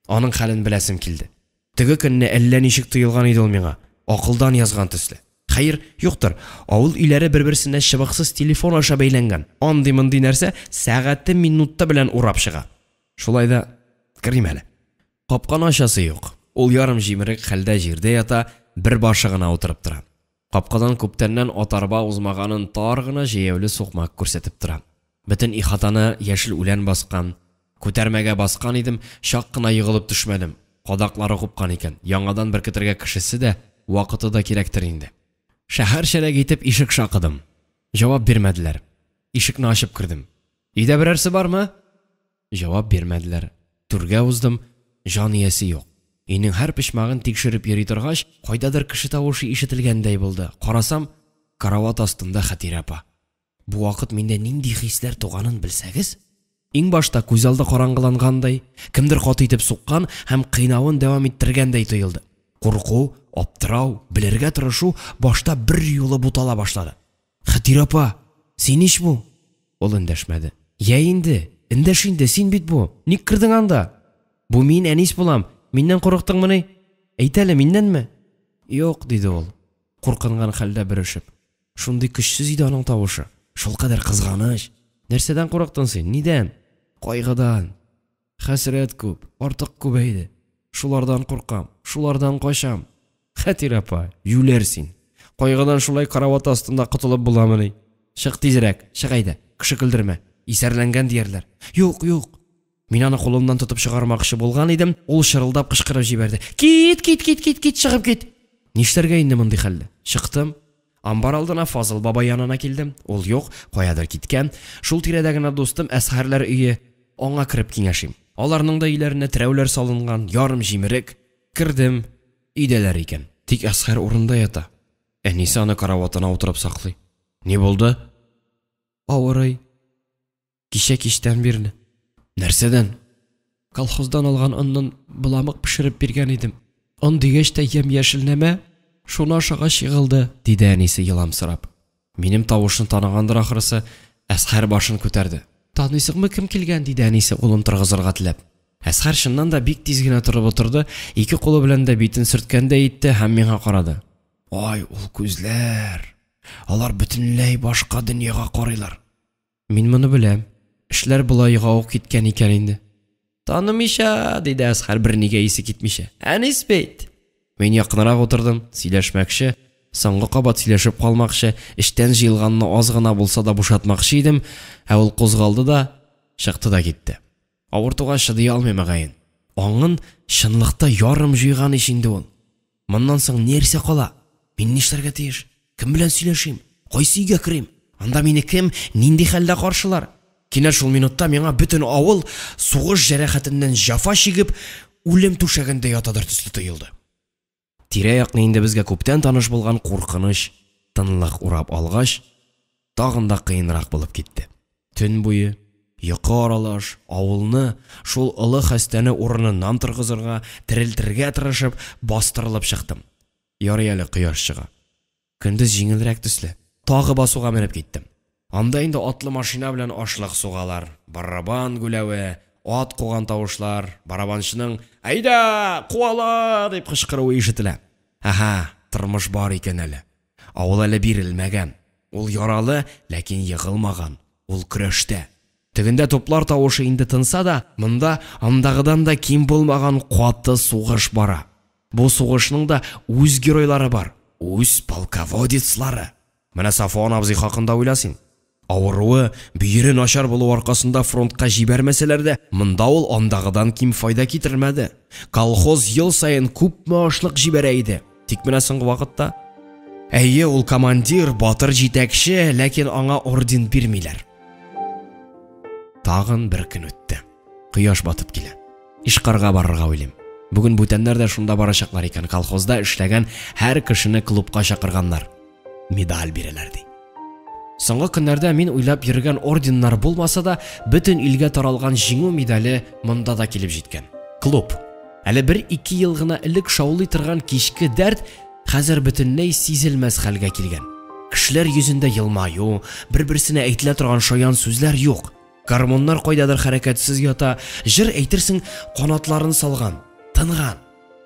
Аның хәлен беләсем килде. Теге көнне әллә ничек тоелган иде ул миңа, акылдан язган төсле. Хәер, юктыр, авыл өйләре бер-берсенә чыбыксыз телефон аша бәйләнгән, андый-мондый нәрсә сәгате-минуты белән урап чыга. Шулай да керим әле. Капканы ачасы юк. Ул ярым җимерек хәлдә җирдә ята, бер башы гына утырып тора. Капкадан күптәннән ат-арба узмаганын тар гына җәяүле сукмак күрсәтеп тора. Бөтен ихатаны яшел үлән баскан. Күтәрмәгә баскан идем, чак кына егылып төшмәдем. Кадаклары купкан икән, яңадан беркетергә кешесе дә, вакыты да кирәктер инде. Шәһәрчәрәк итеп ишек шакыдым. Җавап бирмәделәр. Ишекне ачып кердем. Өйдә берәрсе бармы? Җавап бирмәделәр. Түргә уздым, җан иясе юк. Өйнең һәр почмагын тикшереп йөри торгач, кайдадыр кеше тавышы ишетелгәндәй булды. Карасам, карават астында Хәтирә апа. Бу вакыт миндә нинди хисләр туганын белсәгез! Иң башта күз алды караңгылангандай, кемдер каты итеп суккан һәм кыйнавын дәвам иттергәндәй тоелды. Курку, аптырау, белергә тырышу башта берьюлы бутала башлады. Хәтирә апа, син ич бу? Ул эндәшмәде. Йә инде, эндәш инде, син бит бу. Ник кердең анда? Бу мин, Әнис булам. Миннән курыктыңмыни? Әйт әле, миннәнме? Юк, диде ул, куркынган хәлдә бөрешеп. Шундый көчсез иде аның тавышы. Шулкадәр кызганыч. Нәрсәдән курыктың син? Нидән? Кайгыдан. Хәсрәт күп, артык күбәйде. Шулардан куркам, шулардан качам. Хәтирә апа, юләр син. Кайгыдан шулай карават астында котылып буламыни? Чык тизрәк, чык әйдә, кеше көлдермә. Исәрләнгән диярләр. Юк, юк. Мин аны кулымнан тотып чыгармакчы булган идем, ул чырылдап кычкырып җибәрде. Кит, кит, кит, кит, кит, чыгып кит. Нишләргә инде мондый хәлдә? Чыктым. Амбар алдына Фазыл бабай янына килдем. Ул юк, каядыр киткән. Шул тирәдә генә дустым Әсхәрләр өе. Аңа кереп киңәшим. Аларның да өйләренә терәүләр салынган, ярым җимерек. Кердем. Өйдәләр икән. Тик Әсхәр урында ята. Әнисе аны караватына утырып саклый. Ни булды? Авырый. Кичә кичтән бирле. Нәрсәдән? Колхоздан алган оннан боламык пешереп биргән идем. Он дигәч тә ямь-яшел нәмә, шуны ашагач егылды, диде әнисе еламсырап. Минем тавышны таныгандыр ахрысы, Әсхәр башын күтәрде. Таныйсыңмы кем килгән? диде әнисе улын торгызырга теләп. Әсхәр чыннан да бик тиз генә торып утырды, ике кулы белән дә битен сөрткәндәй итте һәм миңа карады. Ай, ул күзләр! Алар бөтенләй башка дөньяга карыйлар. Мин моны беләм. Эшләр болайга ук киткән икән инде. Танымыйча, диде Әсхәр бернигә исе китмичә. Әнис бит! Мин якынрак утырдым, сөйләшмәкче, соңгы кабат сөйләшеп калмакчы, эчтән җыелганны аз гына булса да бушатмакчы идем, ә ул кузгалды да, чыкты да китте. Авыртуга чыдый алмый мөгаен. Аңын чынлыкта ярым җуйган ич инде ул. Моннан соң нәрсә кала? Мин нишләргә тиеш? Кем белән сөйләшим? Кайсы өйгә керим? Анда мине кем, нинди хәлдә каршылар? Кинәт шул минутта миңа бөтен авыл сугыш җәрәхәтеннән җәфа чигеп, үлем түшәгендә ятадыр төсле тоелды. Тирә-якны инде безгә күптән таныш булган куркыныч тынлык урап алгач, тагын да кыенрак булып китте. Төн буе, йокы аралаш, авылны, шул олы хәстәне урыныннан торгызырга, терелтергә тырышып, бастырылып чыктым. Ярый әле кояш чыга. Көндез җиңелрәк төсле. Тагы басуга менеп киттем. Анда инде атлы машина белән ашлык сугалар, барабан гүләве, ат куган тавышлар, барабанчының «Әйдә, куала!» дип кычкыруы ишетелә. Әһә, тормыш бар икән әле. Авыл әле бирелмәгән. Ул яралы, ләкин егылмаган. Ул көрәштә. Тегендә туплар тавышы инде тынса да, монда андагыдан да ким булмаган каты сугыш бара. Бу сугышның да үз геройлары бар, үз полководецлары. Менә Сафуан абзый хакында уйла син. Авыруы, бөере начар булу аркасында фронтка җибәрмәсәләр дә, монда ул андагыдан ким файда китермәде. Колхоз ел саен күпме ашлык җибәрә иде. Тик менә соңгы вакытта Әйе, ул командир, батыр җитәкче, ләкин аңа орден бирмиләр. Тагын бер көн үтте. Кояш батып килә. Ишкарга барырга уйлыйм. Бүген бүтәннәр дә шунда барачаклар икән. Колхозда эшләгән һәр кешене клубка чакырганнар. Медаль бирәләр ди. Соңгы көннәрдә мин уйлап йөргән орденнар булмаса да, бөтен илгә таралган җиңү медале монда да килеп җиткән. Клуб. Әле бер-ике ел гына элек шаулый торган кичке дәрт хәзер бөтенләй сизелмәс хәлгә килгән. Кешеләр йөзендә елмаю, бер-берсенә әйтелә торган шаян сүзләр юк. Гармуннар кайдадыр хәрәкәтсез ята, җыр әйтерсең канатларын салган, тынган.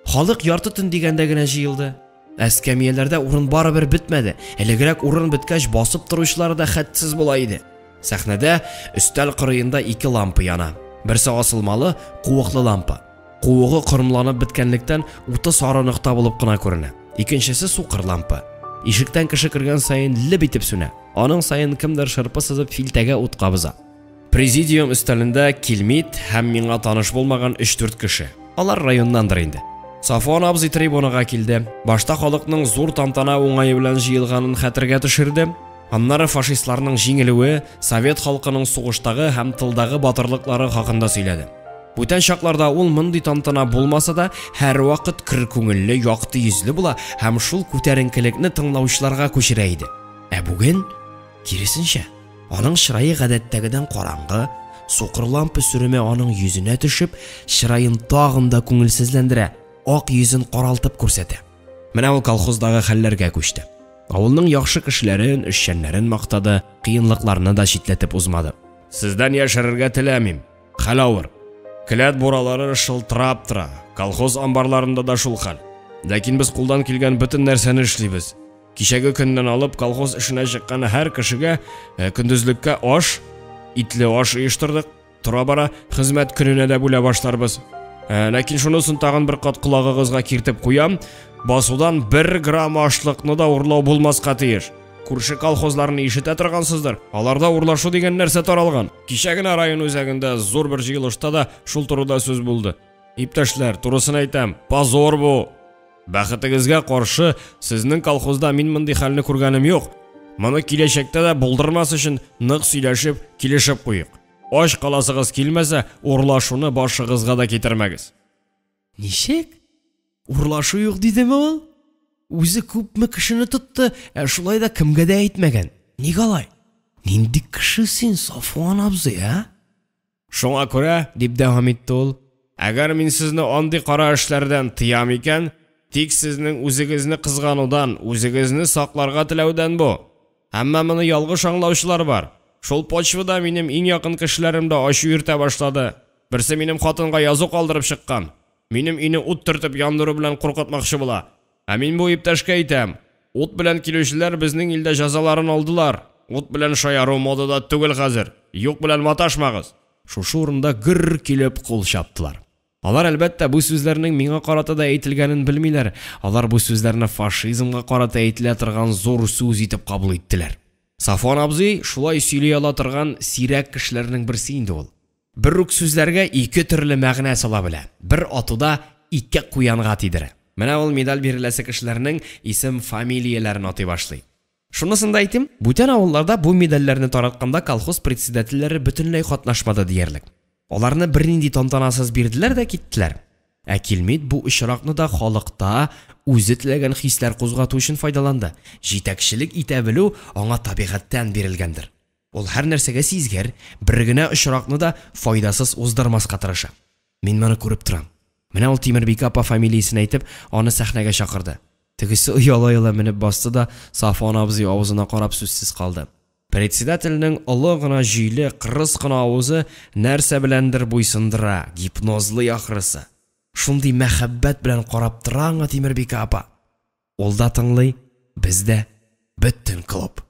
Халык ярты төн дигәндә генә җыелды. Ә эскәмияләрдә урын барыбер бетмәде. Элегрәк урын беткәч, басып торучылары да хәтсез була иде. Сәхнәдә өстәл кырыенда ике лампа яна. Берсе асылмалы, куыклы лампа. Куыгы корымланып беткәнлектән уты сары нокта булып кына күренә. Икенчесе сукыр лампа. Ишектән кеше кергән саен леп итеп сүнә. Аның саен кемдер шырпы сызып филтәгә ут кабыза. Президиум өстәлендә Килмит һәм миңа таныш булмаган 3-4 кеше. Алар районнандыр инде. Сафуан абзый трибунага килде. Башта халыкның зур тантана уңае белән җыелганын хәтергә төшерде. Аннары фашистларның җиңелүе, совет халкының сугыштагы һәм тылдагы батырлыклары хакында сөйләде. Бүтән чакларда ул мондый тантана булмаса да, һәрвакыт көр күңелле, якты йөзле була һәм шул күтәренкелекне тыңлаучыларга күчерә иде. Ә бүген киресенчә, аның чырае гадәттәгедән караңгы, сукыр лампа сөреме аның йөзенә төшеп, чыраен тагын да күңелсезләндерә, ак йөзен каралтып күрсәтә. Менә ул колхоздагы хәлләргә күчте. Авылның яхшы кешеләрен, эшчәннәрен мактады, кыенлыкларны да читләтеп узмады. Сездән яшерергә теләмим. Хәл авыр. Келәт буралары шылтырап тора. Колхоз амбарларында да шул хәл. Ләкин без кулдан килгән бөтен нәрсәне эшлибез. Кичәге көннән алып колхоз эшенә чыккан һәр кешегә көндезлеккә аш, итле аш оештырдык. Тора-бара хезмәт көненә дә бүлә башларбыз. Ләкин шунысын тагын бер кат колагыгызга киртеп куям. Басудан 1 грамм ашлыкны да урлау булмаска тиеш. Күрше колхозларны ишетә торгансыздыр. Аларда урлашу дигән нәрсә таралган. Кичә генә район үзәгендә зур бер җыелышта да шул турыда сүз булды. Иптәшләр, турысын әйтәм, позор бу. Бәхетегезгә каршы, сезнең колхозда мин мондый хәлне күргәнем юк. Моны киләчәктә дә булдырмас өчен нык сөйләшеп, килешеп куйык. Ач каласыгыз килмәсә, урлашуны башыгызга да китермәгез. Ничек? Урлашу юк дидеме ул? Үзе күпме кешене тотты, ә шулай да кемгә дә әйтмәгән. Ник алай? Нинди кеше син, Сафуан абзый, ә? Шуңа күрә, дип дәвам итте ул, әгәр мин сезне андый кара эшләрдән тыям икән, тик сезнең үзегезне кызганудан, үзегезне сакларга теләүдән бу. Әмма моны ялгыш аңлаучылар бар. Шул почвада минем иң якын кешеләрем дә ачу йөртә башлады. Берсе минем хатынга язу калдырып чыккан. Минем өйне ут төртеп яндыру белән куркытмакчы була. Ә мин бу иптәшкә әйтәм: ут белән килүчеләр безнең илдә җәзаларын алдылар. Ут белән шаяру модада түгел хәзер. Юк белән маташмагыз. Шушы урында гөр килеп кул чаптылар. Алар әлбәттә бу сүзләрнең миңа карата да әйтелгәнен белмиләр. Алар бу сүзләрне фашизмга карата әйтелә торган зур сүз итеп кабул иттеләр. Сафуан абзый шулай сөйли ала торган сирәк кешеләрнең берсе инде ул. Бер үк сүзләргә ике төрле мәгънә сала белә. Бер атуда ике куянга тидерә. Менә ул медаль биреләсе кешеләрнең исем фамилияләрен атый башлый. Шунысын да әйтим, бүтән авылларда бу медальләрне таратканда колхоз председательләре бөтенләй катнашмады диярлек. Аларны бернинди тантанасыз бирделәр дә киттеләр. Ә Килмит бу очракны да халыкта үзе теләгән хисләр кузгату өчен файдаланды. Җитәкчелек итә белү аңа табигатьтән бирелгәндер. Ул һәр нәрсәгә сизгер, бер генә очракны да файдасыз уздырмаска тырыша. Мин моны күреп торам. Менә ул Тимербикә апа фамилиясен әйтеп, аны сәхнәгә чакырды. Тегесе ояла-ояла менеп басты да, Сафуан абзый авызына карап сүзсез калды. Председательнең олы гына җөйле, кырыс кына авызы нәрсә беләндер буйсындыра, гипнозлый ахрысы. Шундый мәхәббәт белән карап тора аңа Тимербикә апа. Ул да тыңлый, без дә, бөтен клуб.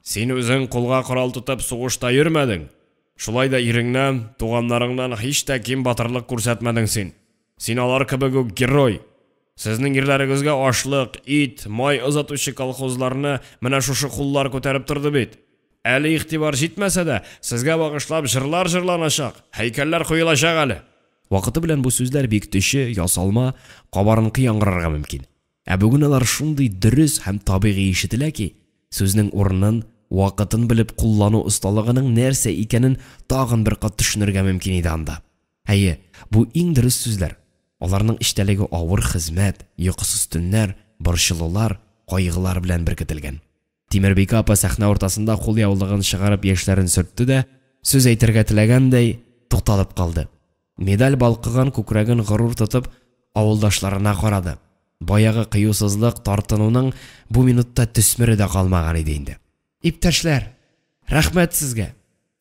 Син үзең кулга корал тотып сугышта йөрмәдең. Шулай да иреңнән, туганнарыңнан һич тә ким батырлык күрсәтмәдең син. Син алар кебек үк герой. Сезнең ирләрегезгә ашлык, ит, май озатучы колхозларны менә шушы куллар күтәреп торды бит. Әле игътибар җитмәсә дә, сезгә багышлап җырлар җырланачак, һәйкәлләр куелачак әле. Вакыты белән бу сүзләр бик төче, ясалма, кабарынкы яңгырарга мөмкин. Ә бүген алар шундый дөрес һәм табигый ишетелә ки, сүзнең урынын, вакытын белеп куллану осталыгының нәрсә икәнен тагын бер кат төшенергә мөмкин иде анда. Әйе, бу иң дөрес сүзләр. Аларның эчтәлеге авыр хезмәт, йокысыз төннәр, борчылулар, кайгылар белән беркетелгән. Тимербикә апа сәхнә уртасында кул яулыгын чыгарып яшьләрен сөртте дә, сүз әйтергә теләгәндәй, тукталып калды. Медаль балкыган күкрәген горур тотып, авылдашларына карады. Баягы кыюсызлык, тартынуның бу минутта төсмере дә калмаган иде инде. Иптәшләр, рәхмәт сезгә.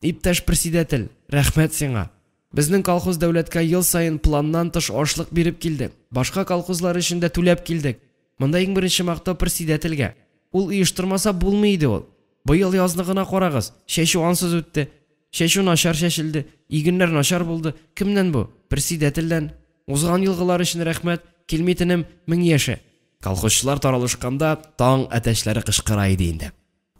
Иптәш председатель, рәхмәт сиңа. Безнең колхоз дәүләткә ел саен планнан тыш ашлык биреп килде. Башка колхозлар өчен дә түләп килдек. Монда иң беренче мактау председательгә. Ул оештырмаса булмый иде ул. Быел язны гына карагыз, чәчү ансыз үтте. Чәчү начар чәчелде, игеннәр начар булды. Кемнән бу? Председательдән. Узган елгылар өчен рәхмәт, килми тенем, 1000 яшә. Колхозчылар таралышканда таң әтәчләре кычкыра иде инде.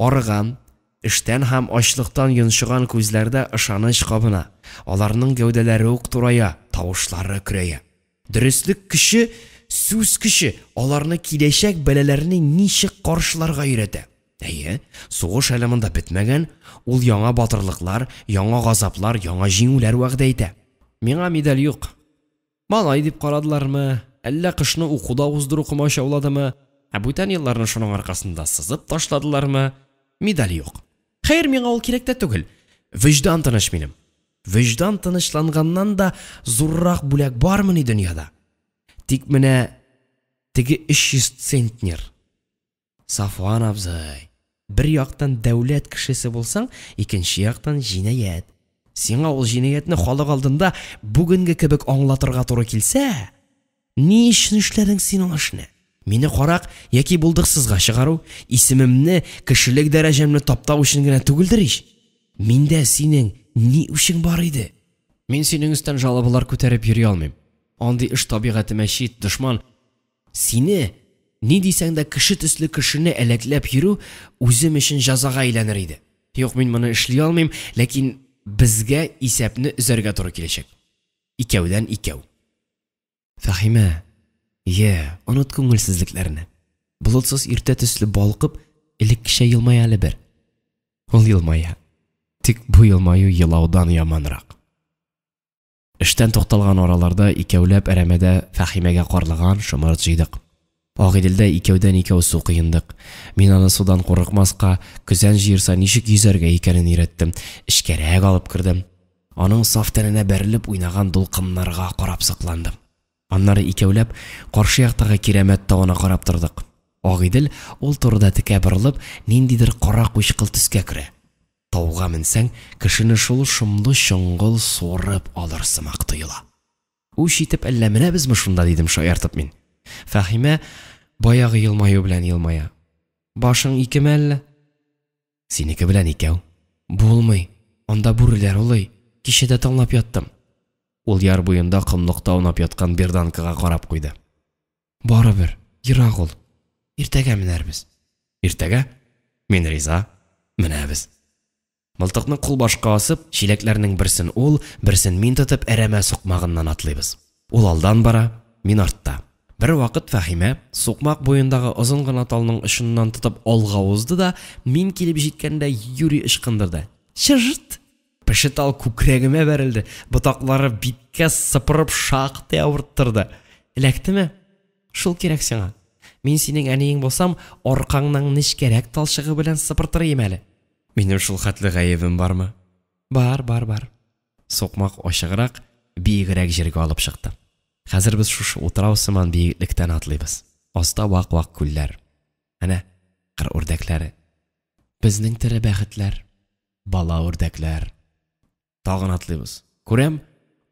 Арыган, эштән һәм ачлыктан йончыган күзләрдә ышаныч кабына. Аларның гәүдәләре үк турая, тавышлары көрәя. Дөреслек көче, сүз көче аларны киләчәк бәлаләрне ничек каршыларга өйрәтә. Әйе, сугыш әле монда бетмәгән, ул яңа батырлыклар, яңа газаплар, яңа җиңүләр вәгъдә итә. Миңа медаль юк. Малай дип карадылармы, әллә кышны укуда уздыру комачауладымы, ә бүтән елларны шуның аркасында сызып ташладылармы, медаль юк. Хәер, миңа ул кирәк тә түгел. Вөҗдан тыныч минем. Вөҗдан тынычланганнан да зуррак бүләк бармыни дөньяда? Тик менә теге 300 центнер. Сафуан абзый, бер яктан дәүләт кешесе булсаң, икенче яктан җинаять. Сиңа ул җинаятьне халык алдында бүгенге кебек аңлатырга туры килсә, ни өчен эшләдең син ул эшне? Мине карак яки булдыксызга чыгару, исемемне, кешелек дәрәҗәмне таптау өчен генә түгелдер ич. Миндә синең ни үчең бар иде? Мин синең өстән жалобалар күтәреп йөри алмыйм. Андый эш табигатемә чит, дошман. Сине, ни дисәң дә кеше төсле кешене әләкләп йөрү үзем өчен җәзага әйләнер иде. Юк, мин моны эшли алмыйм, ләкин безгә исәпне өзәргә туры киләчәк. Икәүдән икәү. Фәһимә, йә, оныт күңелсезлекләрне. Болытсыз иртә төсле балкып, элеккечә елмая әле бер. Ул елмая. Тик бу елмаю елаудан яманрак. Эштән тукталган араларда икәүләп әрәмәдә Фәһимәгә карлыган, шомырт җыйдык. Агыйделдә икәүдән икәү су коендык. Мин аны судан курыкмаска, көзән җыерса ничек йөзәргә икәнен өйрәттем. Эчкәрәк алып кердем. Аның саф тәненә бәрелеп уйнаган дулкыннарга карап сокландым. Аннары икәүләп каршы яктагы Кирәмәт тавына карап тордык. Агыйдел ул турыда текә борылып, ниндидер кара кучкыл төскә керә. Тауга менсәң, кешене шул шомлы чоңгыл суырып алыр сымак тоела. Үч итеп әллә менәбезме шунда, дидем шаяртып мин. Фәһимә баягы елмаю белән елмая. Башың икеме әллә? Синеке белән икәү. Булмый. Анда бүреләр улый. Кичә дә тыңлап яттым. Ул яр буенда комлыкта аунап яткан берданкага карап куйды. Барыбер, ерак ул. Иртәгә менәрбез. Иртәгә? Мин риза. Менәбез. Мылтыкны кулбашка асып, чиләкләрнең берсен ул, берсен мин тотып, әрәмә сукмагыннан атлыйбыз. Ул алдан бара, мин артта. Бер вакыт Фәһимә сукмак буендагы озын гына талның очыннан тотып алга узды да, мин килеп җиткәндә юри ычкындырды. Чыжт! Пеше тал күкрәгемә бәрелде, ботаклары биткә сыпырып шактый авырттырды. Эләктеме? Шул кирәк сиңа. Мин синең әниең булсам, аркаңның нечкәрәк талчыгы белән сыпыртыр идем әле. Минем шул хәтле гаебем бармы? Бар, бар, бар. Сукмак ачыграк, биегрәк җиргә алып чыкты. Хәзер без шушы утрау сыман биеклектән атлыйбыз. Аста вак-вак күлләр. Әнә, кыр үрдәкләре. Безнең тере бәхетләр, бала үрдәкләр. Тагын атлыйбыз. Күрәм,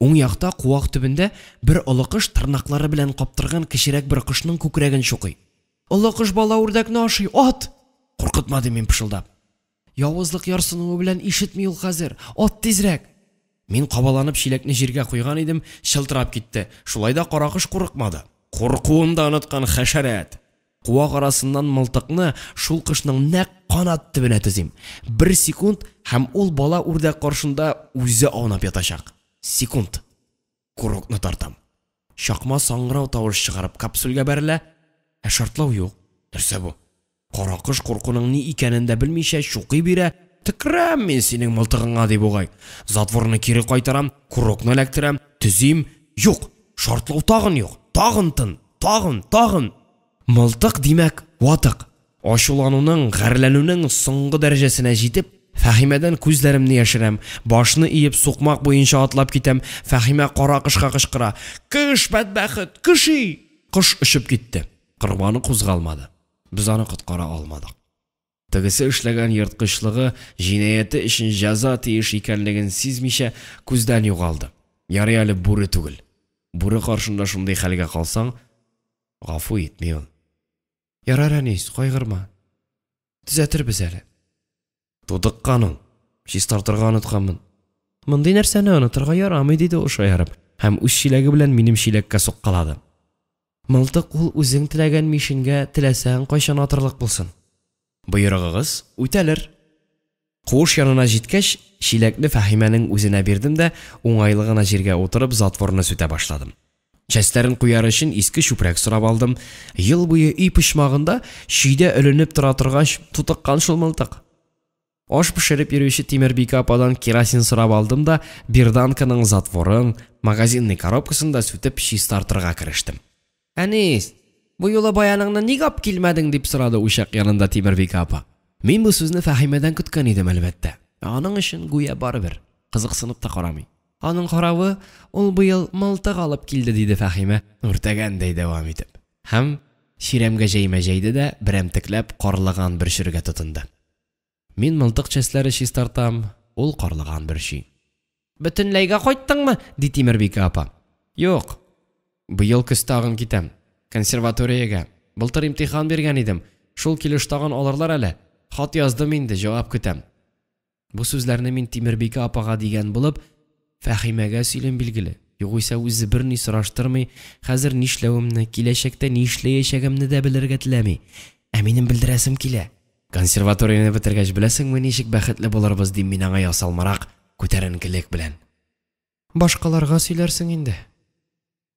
уң якта куак төбендә бер олы кош тырнаклары белән каптырган кечерәк бер кошның күкрәген чукый. Олы кош бала үрдәкне ашый, ат! Куркытма, дим мин пышылдап. Явызлык ярсынуы белән ишетми ул хәзер. Ат тизрәк! Мин кабаланып чиләкне җиргә куйган идем, чылтырап китте. Шулай да каракош курыкмады. Куркуын да оныткан хәшәрәт! Куак арасыннан мылтыкны шул кошның нәкъ канат төбенә төзим. Бер секунд һәм ул бала үрдәк каршында үзе аунап ятачак. Секунд. Курокны тартам. Чакма саңгырау тавыш чыгарып капсульгә бәрелә, ә шартлау юк. Нәрсә бу? Каракош куркуның ни икәнен дә белмичә чукый бирә. Төкерәм мин синең мылтыгыңа, ди бугай. Затворны кире кайтарам, курокны эләктерәм, төзим. Юк, шартлау тагын юк. Тагын тын, тагын, тагын. Мылтык, димәк, ватык. Ачулануның, гарьләнүнең соңгы дәрәҗәсенә җитеп, Фәһимәдән күзләремне яшерәм, башны иеп сукмак буенча атлап китәм. Фәһимә кара кошка кычкыра: "Кыш, бәдбәхет, кыши!" Кош очып китте. Корбаны кузгалмады. Без аны коткара алмадык. Тегесе эшләгән ерткычлыгы, җинаяте өчен җәза тиеш икәнлеген сизмичә, күздән югалды. Ярый әле бүре түгел. Бүре каршында шундый хәлгә калсаң, гафу итми ул. Ярар, Әнис, кайгырма. Төзәтербез әле. Тутыккан ул. Чистартырга онытканмын. Мондый нәрсәне онытырга ярамый, диде ул шаярып һәм үз чиләге белән минем чиләккә суккалады. Мылтык ул үзең теләгән мишеньгә теләсәң кайчан атырлык булсын. Боерыгыгыз үтәлер. Куыш янына җиткәч, чиләкне Фәһимәнең үзенә бирдем дә, уңайлы гына җиргә утырып, затворны сүтә башладым. Чәчләрен куяр өчен иске чүпрәк сорап алдым. Ел буе өй почмагында чөйдә эленеп тора торгач, тутыккан шул мылтык. Аш пешереп йөрүче Тимербикә ападан керосин сорап алдым да, берданканың затворын, магазинный коробкасын да сүтеп чистартырга керештем. Әнис, бу юлы баяныңны ник ап килмәдең, дип сорады учак янында Тимербикә апа. Мин бу сүзне Фәһимәдән көткән идем, әлбәттә. Ә аның өчен гүя барыбер, кызыксынып та карамый. Аның каравы, ул быел мылтык алып килде, диде Фәһимә, үртәгәндәй дәвам итеп. Һәм чирәмгә җәймә җәйде дә, берәмтекләп карлыган бөрчергә тотынды. Мин мылтык частьләре чистартам, ул карлыган бөрчи. Бөтенләйгә кайттыңмы? ди Тимербикә апа. Юк. Быел көз тагын китәм. Консерваториягә. Былтыр имтихан биргән идем. Шул килеш тагын алырлар әле. Хат яздым инде, җавап көтәм. Бу сүзләрне мин Тимербикә апага дигән булып, Фәһимәгә сөйлим билгеле. Югыйсә үзе берни сораштырмый, хәзер нишләвемне, киләчәктә нишләячәгемне дә белергә теләми. Ә минем белдерәсем килә. Консерваторияне бетергәч, беләсеңме, ничек бәхетле булырбыз, дим мин аңа ясалмарак күтәренкелек белән. Башкаларга сөйләрсең инде.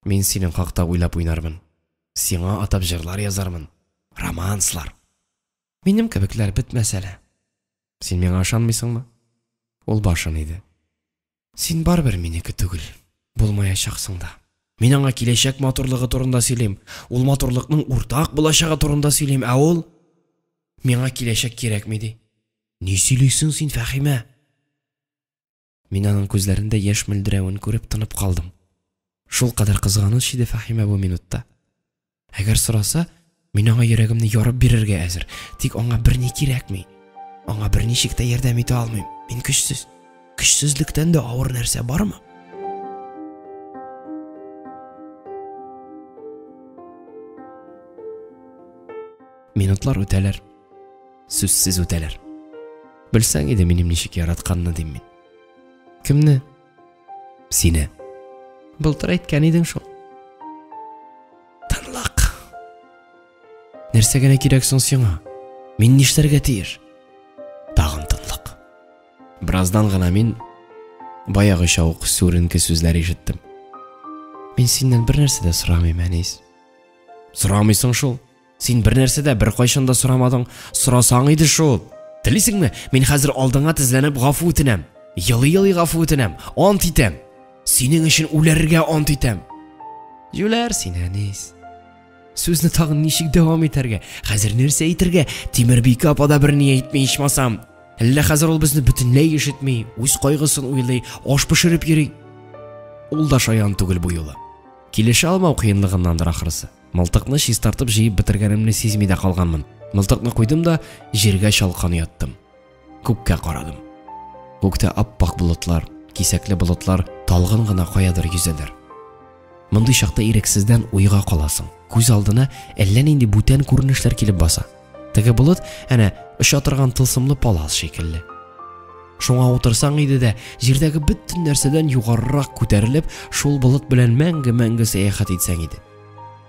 Мин синең хакта уйлап уйнармын. Сиңа атап җырлар язармын. Романслар. Минем кебекләр бетмәс әле. Син миңа ышанмыйсыңмы? Ул башын иде. Син барыбер минеке түгел. Булмаячаксың да. Мин аңа киләчәк матурлыгы турында сөйлим. Ул матурлыкның уртак булачагы турында сөйлим, ә ул миңа киләчәк кирәкми ди. Ни сөйлисең син, Фәһимә? Мин аның күзләрендә яшь мөлдерәвен күреп тынып калдым. Шул кадәр кызганыч иде Фәһимә бу минутта. Әгәр сораса, мин аңа йөрәгемне ярып бирергә әзер. Тик аңа берни кирәкми. Аңа берничек тә ярдәм итә алмыйм. Мин көчсез. Көчсезлектән дә авыр нәрсә бармы? Минутлар үтәләр. Сүзсез үтәләр. Белсәң иде минем ничек яратканны дим мин. Кемне? Сине. Былтыр әйткән идең шул. Тынлык. Нәрсә генә кирәк соң сиңа? Мин нишләргә тиеш? Тагын тынлык. Бераздан гына мин баягыча ук сүренке сүзләр ишеттем. Мин синнән бер нәрсә дә сорамыйм, Әнис. Сорамыйсың шул. Син бер нәрсә дә беркайчан да сорамадың. Сорасаң иде шул. Телисеңме, мин хәзер алдыңа тезләнеп гафу үтенәм. Елый-елый гафу үтенәм. Ант итәм. Синең өчен үләргә ант итәм. Җүләр син, Әнис. Сүзне тагын ничек дәвам итәргә? Хәзер нәрсә әйтергә? Тимербикә апа да берни әйтми ичмасам. Әллә хәзер ул безне бөтенләй ишетми, үз кайгысын уйлый, аш пешереп йөри. Ул да шаян түгел бу юлы. Килешә алмау кыенлыгыннандыр ахрысы. Мылтыкны чистартып җыеп бетергәнемне сизми дә калганмын. Мылтыкны куйдым да җиргә чалкан яттым. Күккә карадым. Күктә ап-ак болытлар, кисәкле болытлар талгын гына каядыр йөзәләр. Мондый чакта ирексездән уйга каласың. Күз алдына әллә нинди бүтән күренешләр килеп баса. Теге болыт, әнә, оча торган тылсымлы палас шикелле. Шуңа утырсаң иде дә, җирдәге бөтен нәрсәдән югарырак күтәрелеп, шул болыт белән мәңге-мәңге сәяхәт итсәң иде.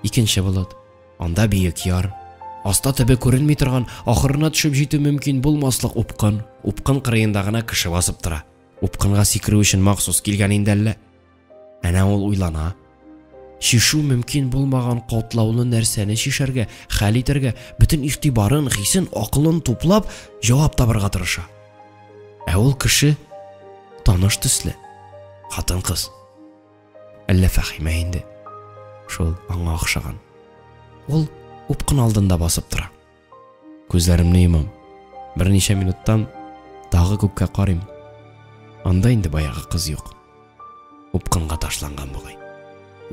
Икенче болыт. Анда биек яр. Аста төбе күренми торган, ахырына төшеп җитү мөмкин булмаслык упкын. Упкын кырыенда гына кеше басып тора. Упкынга сикерү өчен махсус килгән инде әллә? Әнә ул уйлана. Чишү мөмкин булмаган катлаулы нәрсәне чишәргә, хәл итәргә, бөтен игътибарын, хисен, акылын туплап, җавап табырга тырыша. Ә ул кеше таныш төсле. Хатын-кыз. Әллә Фәһимә инде? Шул аңа охшаган. Ул упкын алдында басып тора. Күзләремне йомам. Берничә минуттан тагы күккә карыйм. Анда инде баягы кыз юк. Упкынга ташланган бугай.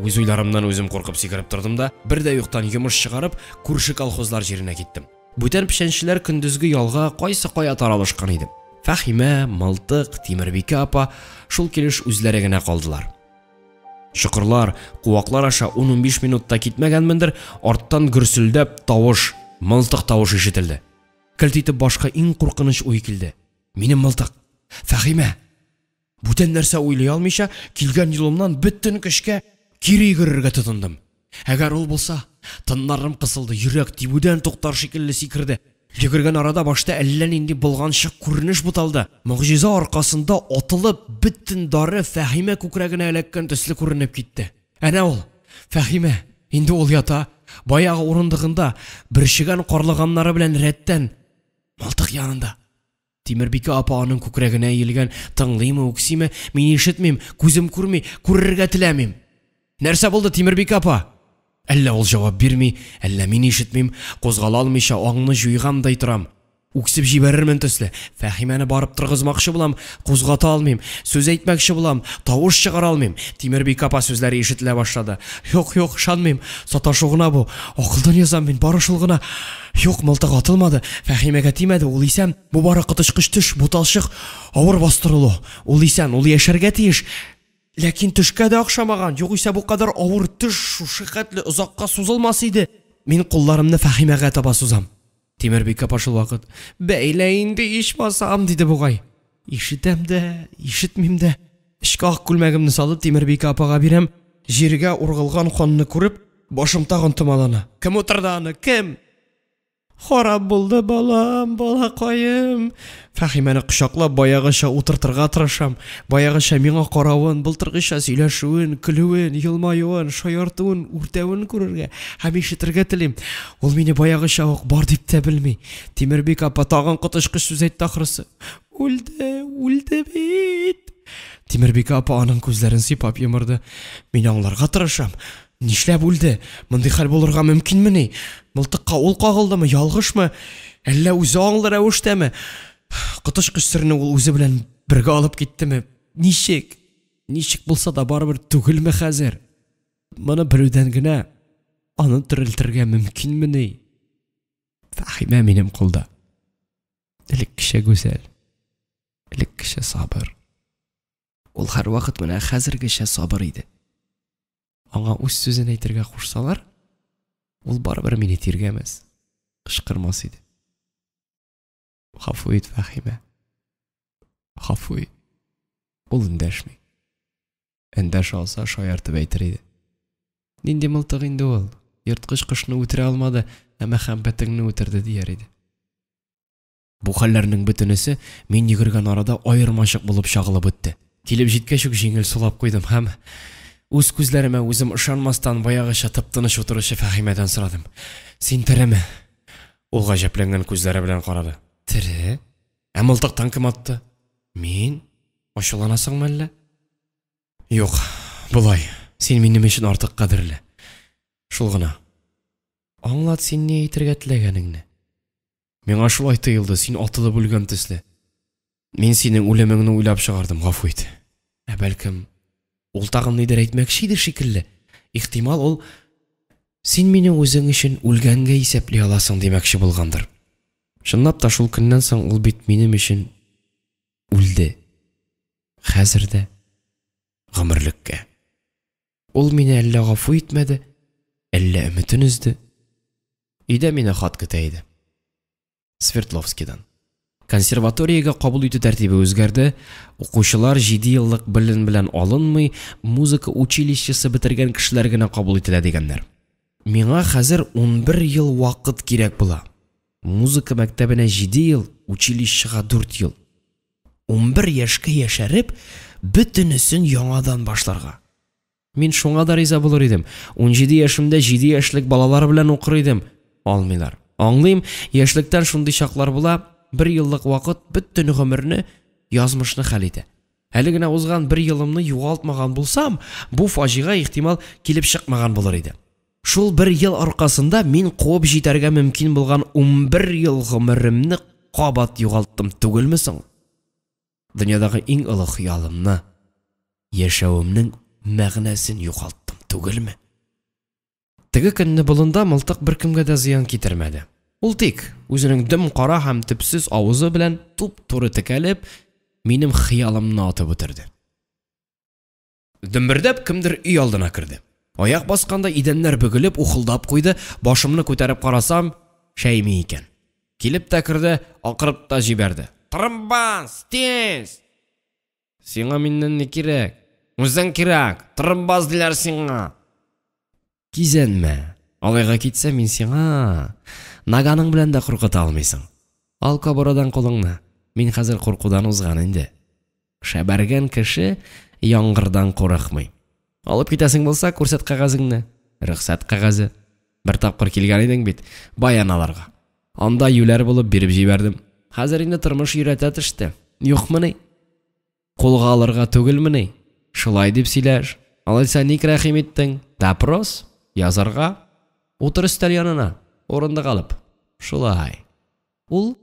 Үз уйларымнан үзем куркып сикереп тордым да, бер дә юктан йомыш чыгарып, күрше колхозлар җиренә киттем. Бүтән печәнчеләр көндезге ялга кайсы кая таралышкан иде. Фәхимә, Мылтык, Тимербикә апа шул килеш үзләре генә калдылар. Чокырлар, куаклар аша 10-15 минутта китмәгәнмендер, арттан гөрселдәп тавыш, мылтык тавышы ишетелде. Келт итеп башка иң куркыныч уй килде. Минем мылтык! Фәхимә! Бүтән нәрсә уйлый алмыйча, килгән юлымнан бөтен көчкә кире йөгерергә тотындым. Әгәр ул булса, тыннарым кысылды, йөрәк тибүдән туктар шикелле сикерде. Йөгергән арада башта әллә нинди болганчык күренеш буталды. Могҗиза аркасында атылып, бөтен дары Фәһимә күкрәгенә эләккән төсле күренеп китте. Әнә ул, Фәһимә, инде ул ята, баягы урындыгында, бөрчегән карлыганнары белән рәттән, мылтык янында. Тимербикә апа аның күкрәгенә иелгән, тыңлыймы, үксиме, мин ишетмим, күзем күрми, күрергә теләмим. Нәрсә булды, Тимербикә апа? Әллә ул җавап бирми, әллә мин ишетмим, кузгала алмыйча аңны җуйгандай торам. Үксеп җибәрермен төсле. Фәһимәне барып торгызмакчы булам, кузгата алмыйм. Сүз әйтмәкче булам, тавыш чыгара алмыйм. Тимербикә апа сүзләре ишетелә башлады. Юк, юк, ышанмыйм. Саташу гына бу. Акылдан язам мин, бары шул гына. Юк, мылтык атылмады. Фәһимәгә тимәде, ул исән. Бу бары коточкыч төш, буталчык, авыр бастырылу. Ул исән, ул яшәргә тиеш. Ләкин төшкә дә охшамаган, югыйсә бу кадәр авыр төш шушы хәтле озакка сузылмас иде. Мин кулларымны Фәһимәгә таба сузам. Тимербикә апа шул вакыт, Бәйлә инде ичмасам, диде бугай. Ишетәм дә, ишетмим дә. Эчке ак күлмәгемне салып Тимербикә апага бирәм. Җиргә ургылган канны күреп, башым тагын томалана. Кем утырды аны, кем? Харап булды балам, балакаем. Фәһимәне кочаклап, баягыча утыртырга тырышам. Баягыча миңа каравын, былтыргыча сөйләшүен, көлүен, елмаюын, шаяртуын, үртәвен күрергә һәм ишетергә телим. Ул мине баягыча ук бар дип тә белми. Тимербик апа тагын коточкыч сүз әйтте ахрысы. Үлде, үлде бит. Тимербикә апа аның күзләрен сыйпап йомырды. Мин аңларга тырышам. Нишләп үлде? Мондый хәл булырга мөмкинмени? Мылтыкка ул кагылдымы, ялгышмы? Әллә үзе аңлы рәвештәме? Коточкыч серне ул үзе белән бергә алып киттеме? Ничек? Ничек булса да барыбер түгелме хәзер? Моны белүдән генә аны терелтергә мөмкинмени? Фәһимә минем кулда. Элеккечә гүзәл, элеккечә сабыр. Ул һәрвакыт менә хәзергечә сабыр иде. Аңа үз сүзен әйтергә кушсалар, ул барыбер мине тиргәмәс, кычкырмас иде. Гафу ит, Фәһимә. Гафу ит. Ул эндәшми. Эндәшә алса, шаяртып әйтер иде. Нинди мылтык инде ул? Ерткыч кошны үтерә алмады, ә мәхәббәтеңне үтерде, дияр иде. Бу хәлләрнең бөтенесе мин йөгергән арада аермачык булып чагылып үтте. Килеп җиткәч үк җиңел сулап куйдым һәм үз күзләремә үзем ышанмастан баягыча тып-тыныч утыручы Фәһимәдән сорадым. Син тереме? Ул гаҗәпләнгән күзләре белән карады. Тере? Ә мылтыктан кем атты? Мин? Ачуланасыңмы әллә? Юк, болай. Син минем өчен артык кадерле. Шул гына. Аңлат син ни әйтергә теләгәнеңне. Миңа шулай тоелды, син атылып үлгән төсле. Мин синең үлемеңне уйлап чыгардым, гафу ит. Ә бәлкем, ул тагын нидер әйтмәкче иде шикелле. Ихтимал, ул син мине үзең өчен үлгәнгә исәпли аласың димәкче булгандыр. Чынлап та шул көннән соң ул бит минем өчен үлде. Хәзер дә гомерлеккә. Ул мине әллә гафу итмәде, әллә өметен өзде. Өйдә мине хат көтә иде. Свердловскидан. Консерваториягә кабул итү тәртибе үзгәрде. Укучылар 7 еллык белем белән алынмый, музыка училищесы бетергән кешеләр генә кабул ителә дигәннәр. Миңа хәзер 11 ел вакыт кирәк була. Музыка мәктәбенә 7 ел, училищега 4 ел. 11 яшькә яшәреп, бөтенесен яңадан башларга. Мин шуңа да риза булыр идем. 17 яшемдә 7 яшьлек балалар белән укыр идем. Алмыйлар. Аңлыйм, яшьлектән шундый чаклар була, бер еллык вакыт бөтен гомерне, язмышны хәл итә. Әле генә узган бер елымны югалтмаган булсам, бу фаҗига ихтимал килеп чыкмаган булыр иде. Шул бер ел аркасында мин куып җитәргә мөмкин булган 11 ел гомеремне кабат югалттым түгелме соң? Дөньядагы иң олы хыялымны, яшәвемнең мәгънәсен югалттым. түгелме? Теге көнне болында мылтык беркемгә дә зыян китермәде. Ул тик, үзенең дөм кара һәм төпсез авызы белән туп-туры текәлеп, минем хыялымны атып үтерде. Дөмбердәп кемдер өй алдына керде. Аяк басканда идәннәр бөгелеп, ухылдап куйды, башымны күтәреп карасам, Шәйми икән. Килеп тә керде, акырып та җибәрде. Тырымбас, тиз! Сиңа миннән ни кирәк? Үзең кирәк, тырымбас диләр сиңа. Кизәнмә. Алайга китсә, мин сиңа наганың белән дә куркыта алмыйсың. Ал кобурадан кулыңны. Мин хәзер куркудан узган инде. Шәбәргән кеше яңгырдан курыкмый. Алып китәсең булса, күрсәт кәгазеңне. Рөхсәт кәгазе. Бер тапкыр килгән идең бит, баян алырга. Анда юләр булып биреп җибәрдем. Хәзер инде тормыш өйрәтә төште. Юкмыни? Кулга алырга түгелмени? Шулай дип сөйләш. Алайса ник рәхим иттең? Допрос? Язарга? Утыр өстәл янына, урындык алып. Шулай. Ул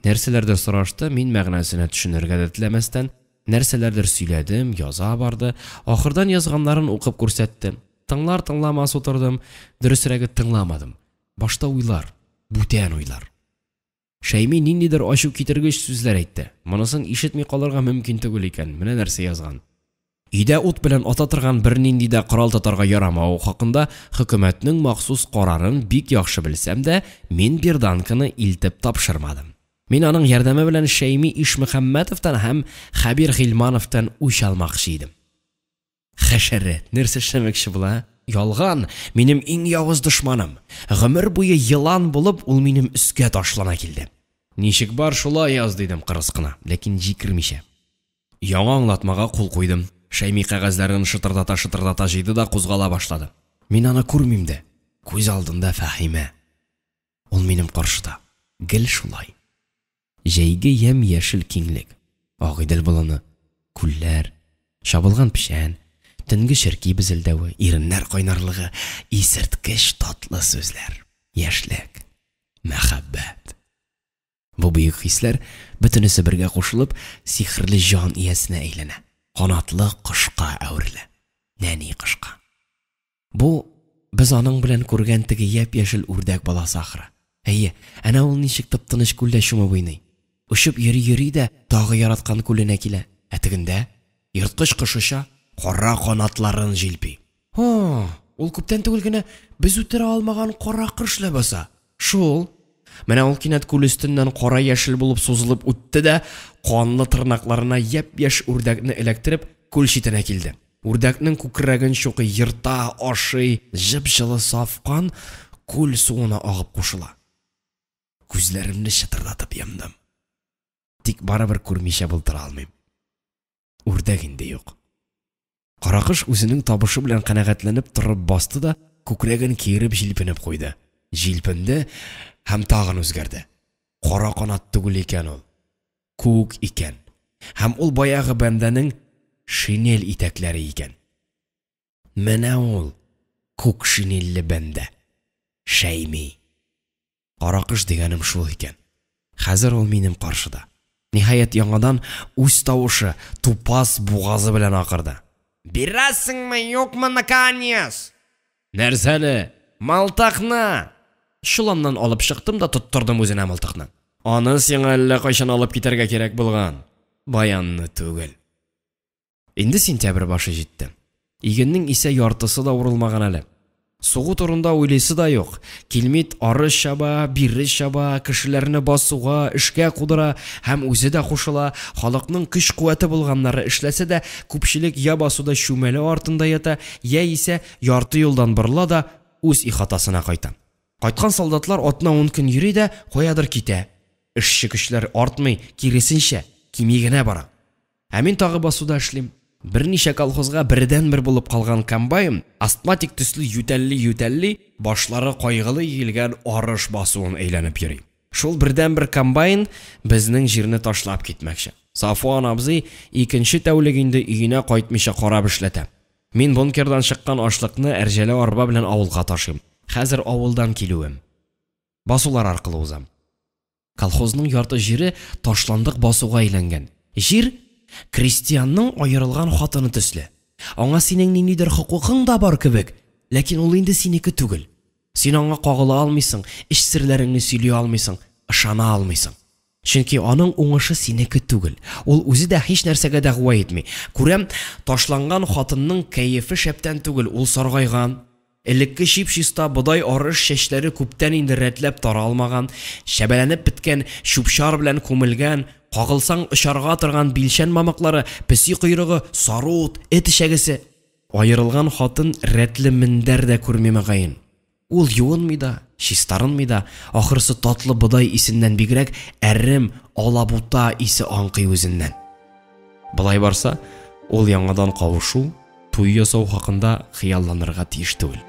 нәрсәләрдер сорашты, мин мәгънәсенә төшенергә дә теләмәстән, нәрсәләрдер сөйләдем, яза барды, ахырдан язганнарын укып күрсәтте. Тыңлар-тыңламас утырдым, дөресрәге тыңламадым. Башта уйлар, бүтән уйлар. Шәйми ниндидер ачу китергеч сүзләр әйтте. Монысын ишетми калырга мөмкин түгел икән, менә нәрсә язган. Өйдә ут белән ата торган бернинди дә корал тотарга ярамавы хакында хөкүмәтнең махсус карарын бик яхшы белсәм дә, мин берданканы илтеп тапшырмадым. Мин аның ярдәме белән Шәйми Ишмөхәммәтовтан һәм Хәбир Гыйльмановтан үч алмакчы идем. Хәшәрәт, нәрсә эшләмәкче була, ә? Ялган, минем иң явыз дошманым. Гомер буе елан булып, ул минем өскә ташлана килде. Ничек бар, шулай яз, дидем кырыс кына, ләкин җикермичә. Яңа аңлатмага кул куйдым. Шәйми кәгазьләрен шытырдата-шытырдата җыйды да кузгала башлады. Мин аны күрмим дә. Күз алдында Фәһимә. Ул минем каршыда. Гел шулай. Җәйге ямь-яшел киңлек, Агыйдел болыны, күлләр, чабылган печән, төнге черки безелдәве, иреннәр кайнарлыгы, исерткеч татлы сүзләр, яшьлек, мәхәббәт. Бу бөек хисләр, бөтенесе бергә кушылып, сихерле җан иясенә әйләнә, канатлы кошка әверелә. Нәни кошка. Бу, без аның белән күргән теге япь-яшел үрдәк баласы ахры. Әйе, әнә ул ничек тып-тыныч күлдә чумып уйный. Очып йөри-йөри дә тагы яраткан күленә килә. Ә тегендә, ерткыч кош оча, кара канатларын җилпи. Һо, ул күптән түгел генә без үтерә алмаган кара кош ләбаса. Шул. Менә ул кинәт күл өстеннән кара-яшел булып сузылып үтте дә, канлы тырнакларына япь-яшь үрдәкне эләктереп, күл читенә килде. Үрдәкнең күкрәген чукый, ерта, ашый, җып-җылы саф кан күл суына агып кушыла. Күзләремне чытырдатып йомдым. Тик барыбер күрмичә булдыра алмыйм. Үрдәк инде юк. Каракош үзенең табышы белән канәгатьләнеп торып басты да, күкрәген киереп җилпенеп куйды. Җилпенде һәм тагын үзгәрде. Кара канат түгел икән ул. Күк икән. Һәм ул баягы бәндәнең шинель итәкләре икән. Менә ул, күк шинельле бәндә. Шәйми. Каракош дигәнем шул икән. Хәзер ул минем каршыда. Ниһаять, яңадан үз тавышы, тупас бугазы белән акырды. Бирәсеңме, юкмы, наконец? Нәрсәне? Мылтыкны! Чоланнан алып чыктым да тоттырдым үзенә мылтыкны. Аны сиңа әллә кайчан алып китәргә кирәк булган. Баянны түгел. Инде сентябрь башы җитте. Игеннең исә яртысы да урылмаган әле. Сугу турында уйлыйсы да юк. Килмит ары чаба, бире чаба, кешеләрне басуга, эшкә кудыра һәм үзе дә кушыла. Халыкның көч-куәте булганнары эшләсә дә, күпчелек я басуда чүмәлә артында ята, яисә ярты юлдан борыла да үз ихатасына кайта. Кайткан солдатлар атна-ун көн йөри дә каядыр китә. Эшче көчләр артмый, киресенчә, кими генә бара. Ә мин тагы басуда эшлим. Берничә колхозга бердәнбер булып калган комбайн, астматик төсле ютәлли-ютәлли, башлары кайгылы иелгән арыш басуын әйләнеп йөри. Шул бердәнбер комбайн безнең җирне ташлап китмәкче. Сафуан абзый икенче тәүлек инде өенә кайтмыйча карап эшләтә. Мин бункердан чыккан ашлыкны әрҗәле арба белән авылга ташыйм. Хәзер авылдан килүем. Басулар аркылы узам. Колхозның ярты җире ташландык басуга әйләнгән. Җир, крестьянның аерылган хатыны төсле. Аңа синең ниндидер хокукың да бар кебек, ләкин ул инде синеке түгел. Син аңа кагыла алмыйсың, эч серләреңне сөйли алмыйсың, ышана алмыйсың. Чөнки аның уңышы синеке түгел. Ул үзе дә һич нәрсәгә дәгъва итми. Күрәм, ташланган хатынның кәефе шәптән түгел, ул саргайган. Элекке чип-чиста бодай-арыш чәчләре күптән инде рәтләп таралмаган, чәбәләнеп беткән, чүп-чар белән күмелгән, кагылсаң очарга торган билчән мамыклары, песи койрыгы, сары ут, эт эчәгесе. Аерылган хатын рәтле мендәр дә күрми мөгаен. Ул юынмый да, чистарынмый да, ахрысы татлы бодай исеннән бигрәк әрем, алабута исе аңкый үзеннән. Болай барса, ул яңадан кавышу, туй ясау хакында хыялланырга тиеш түгел.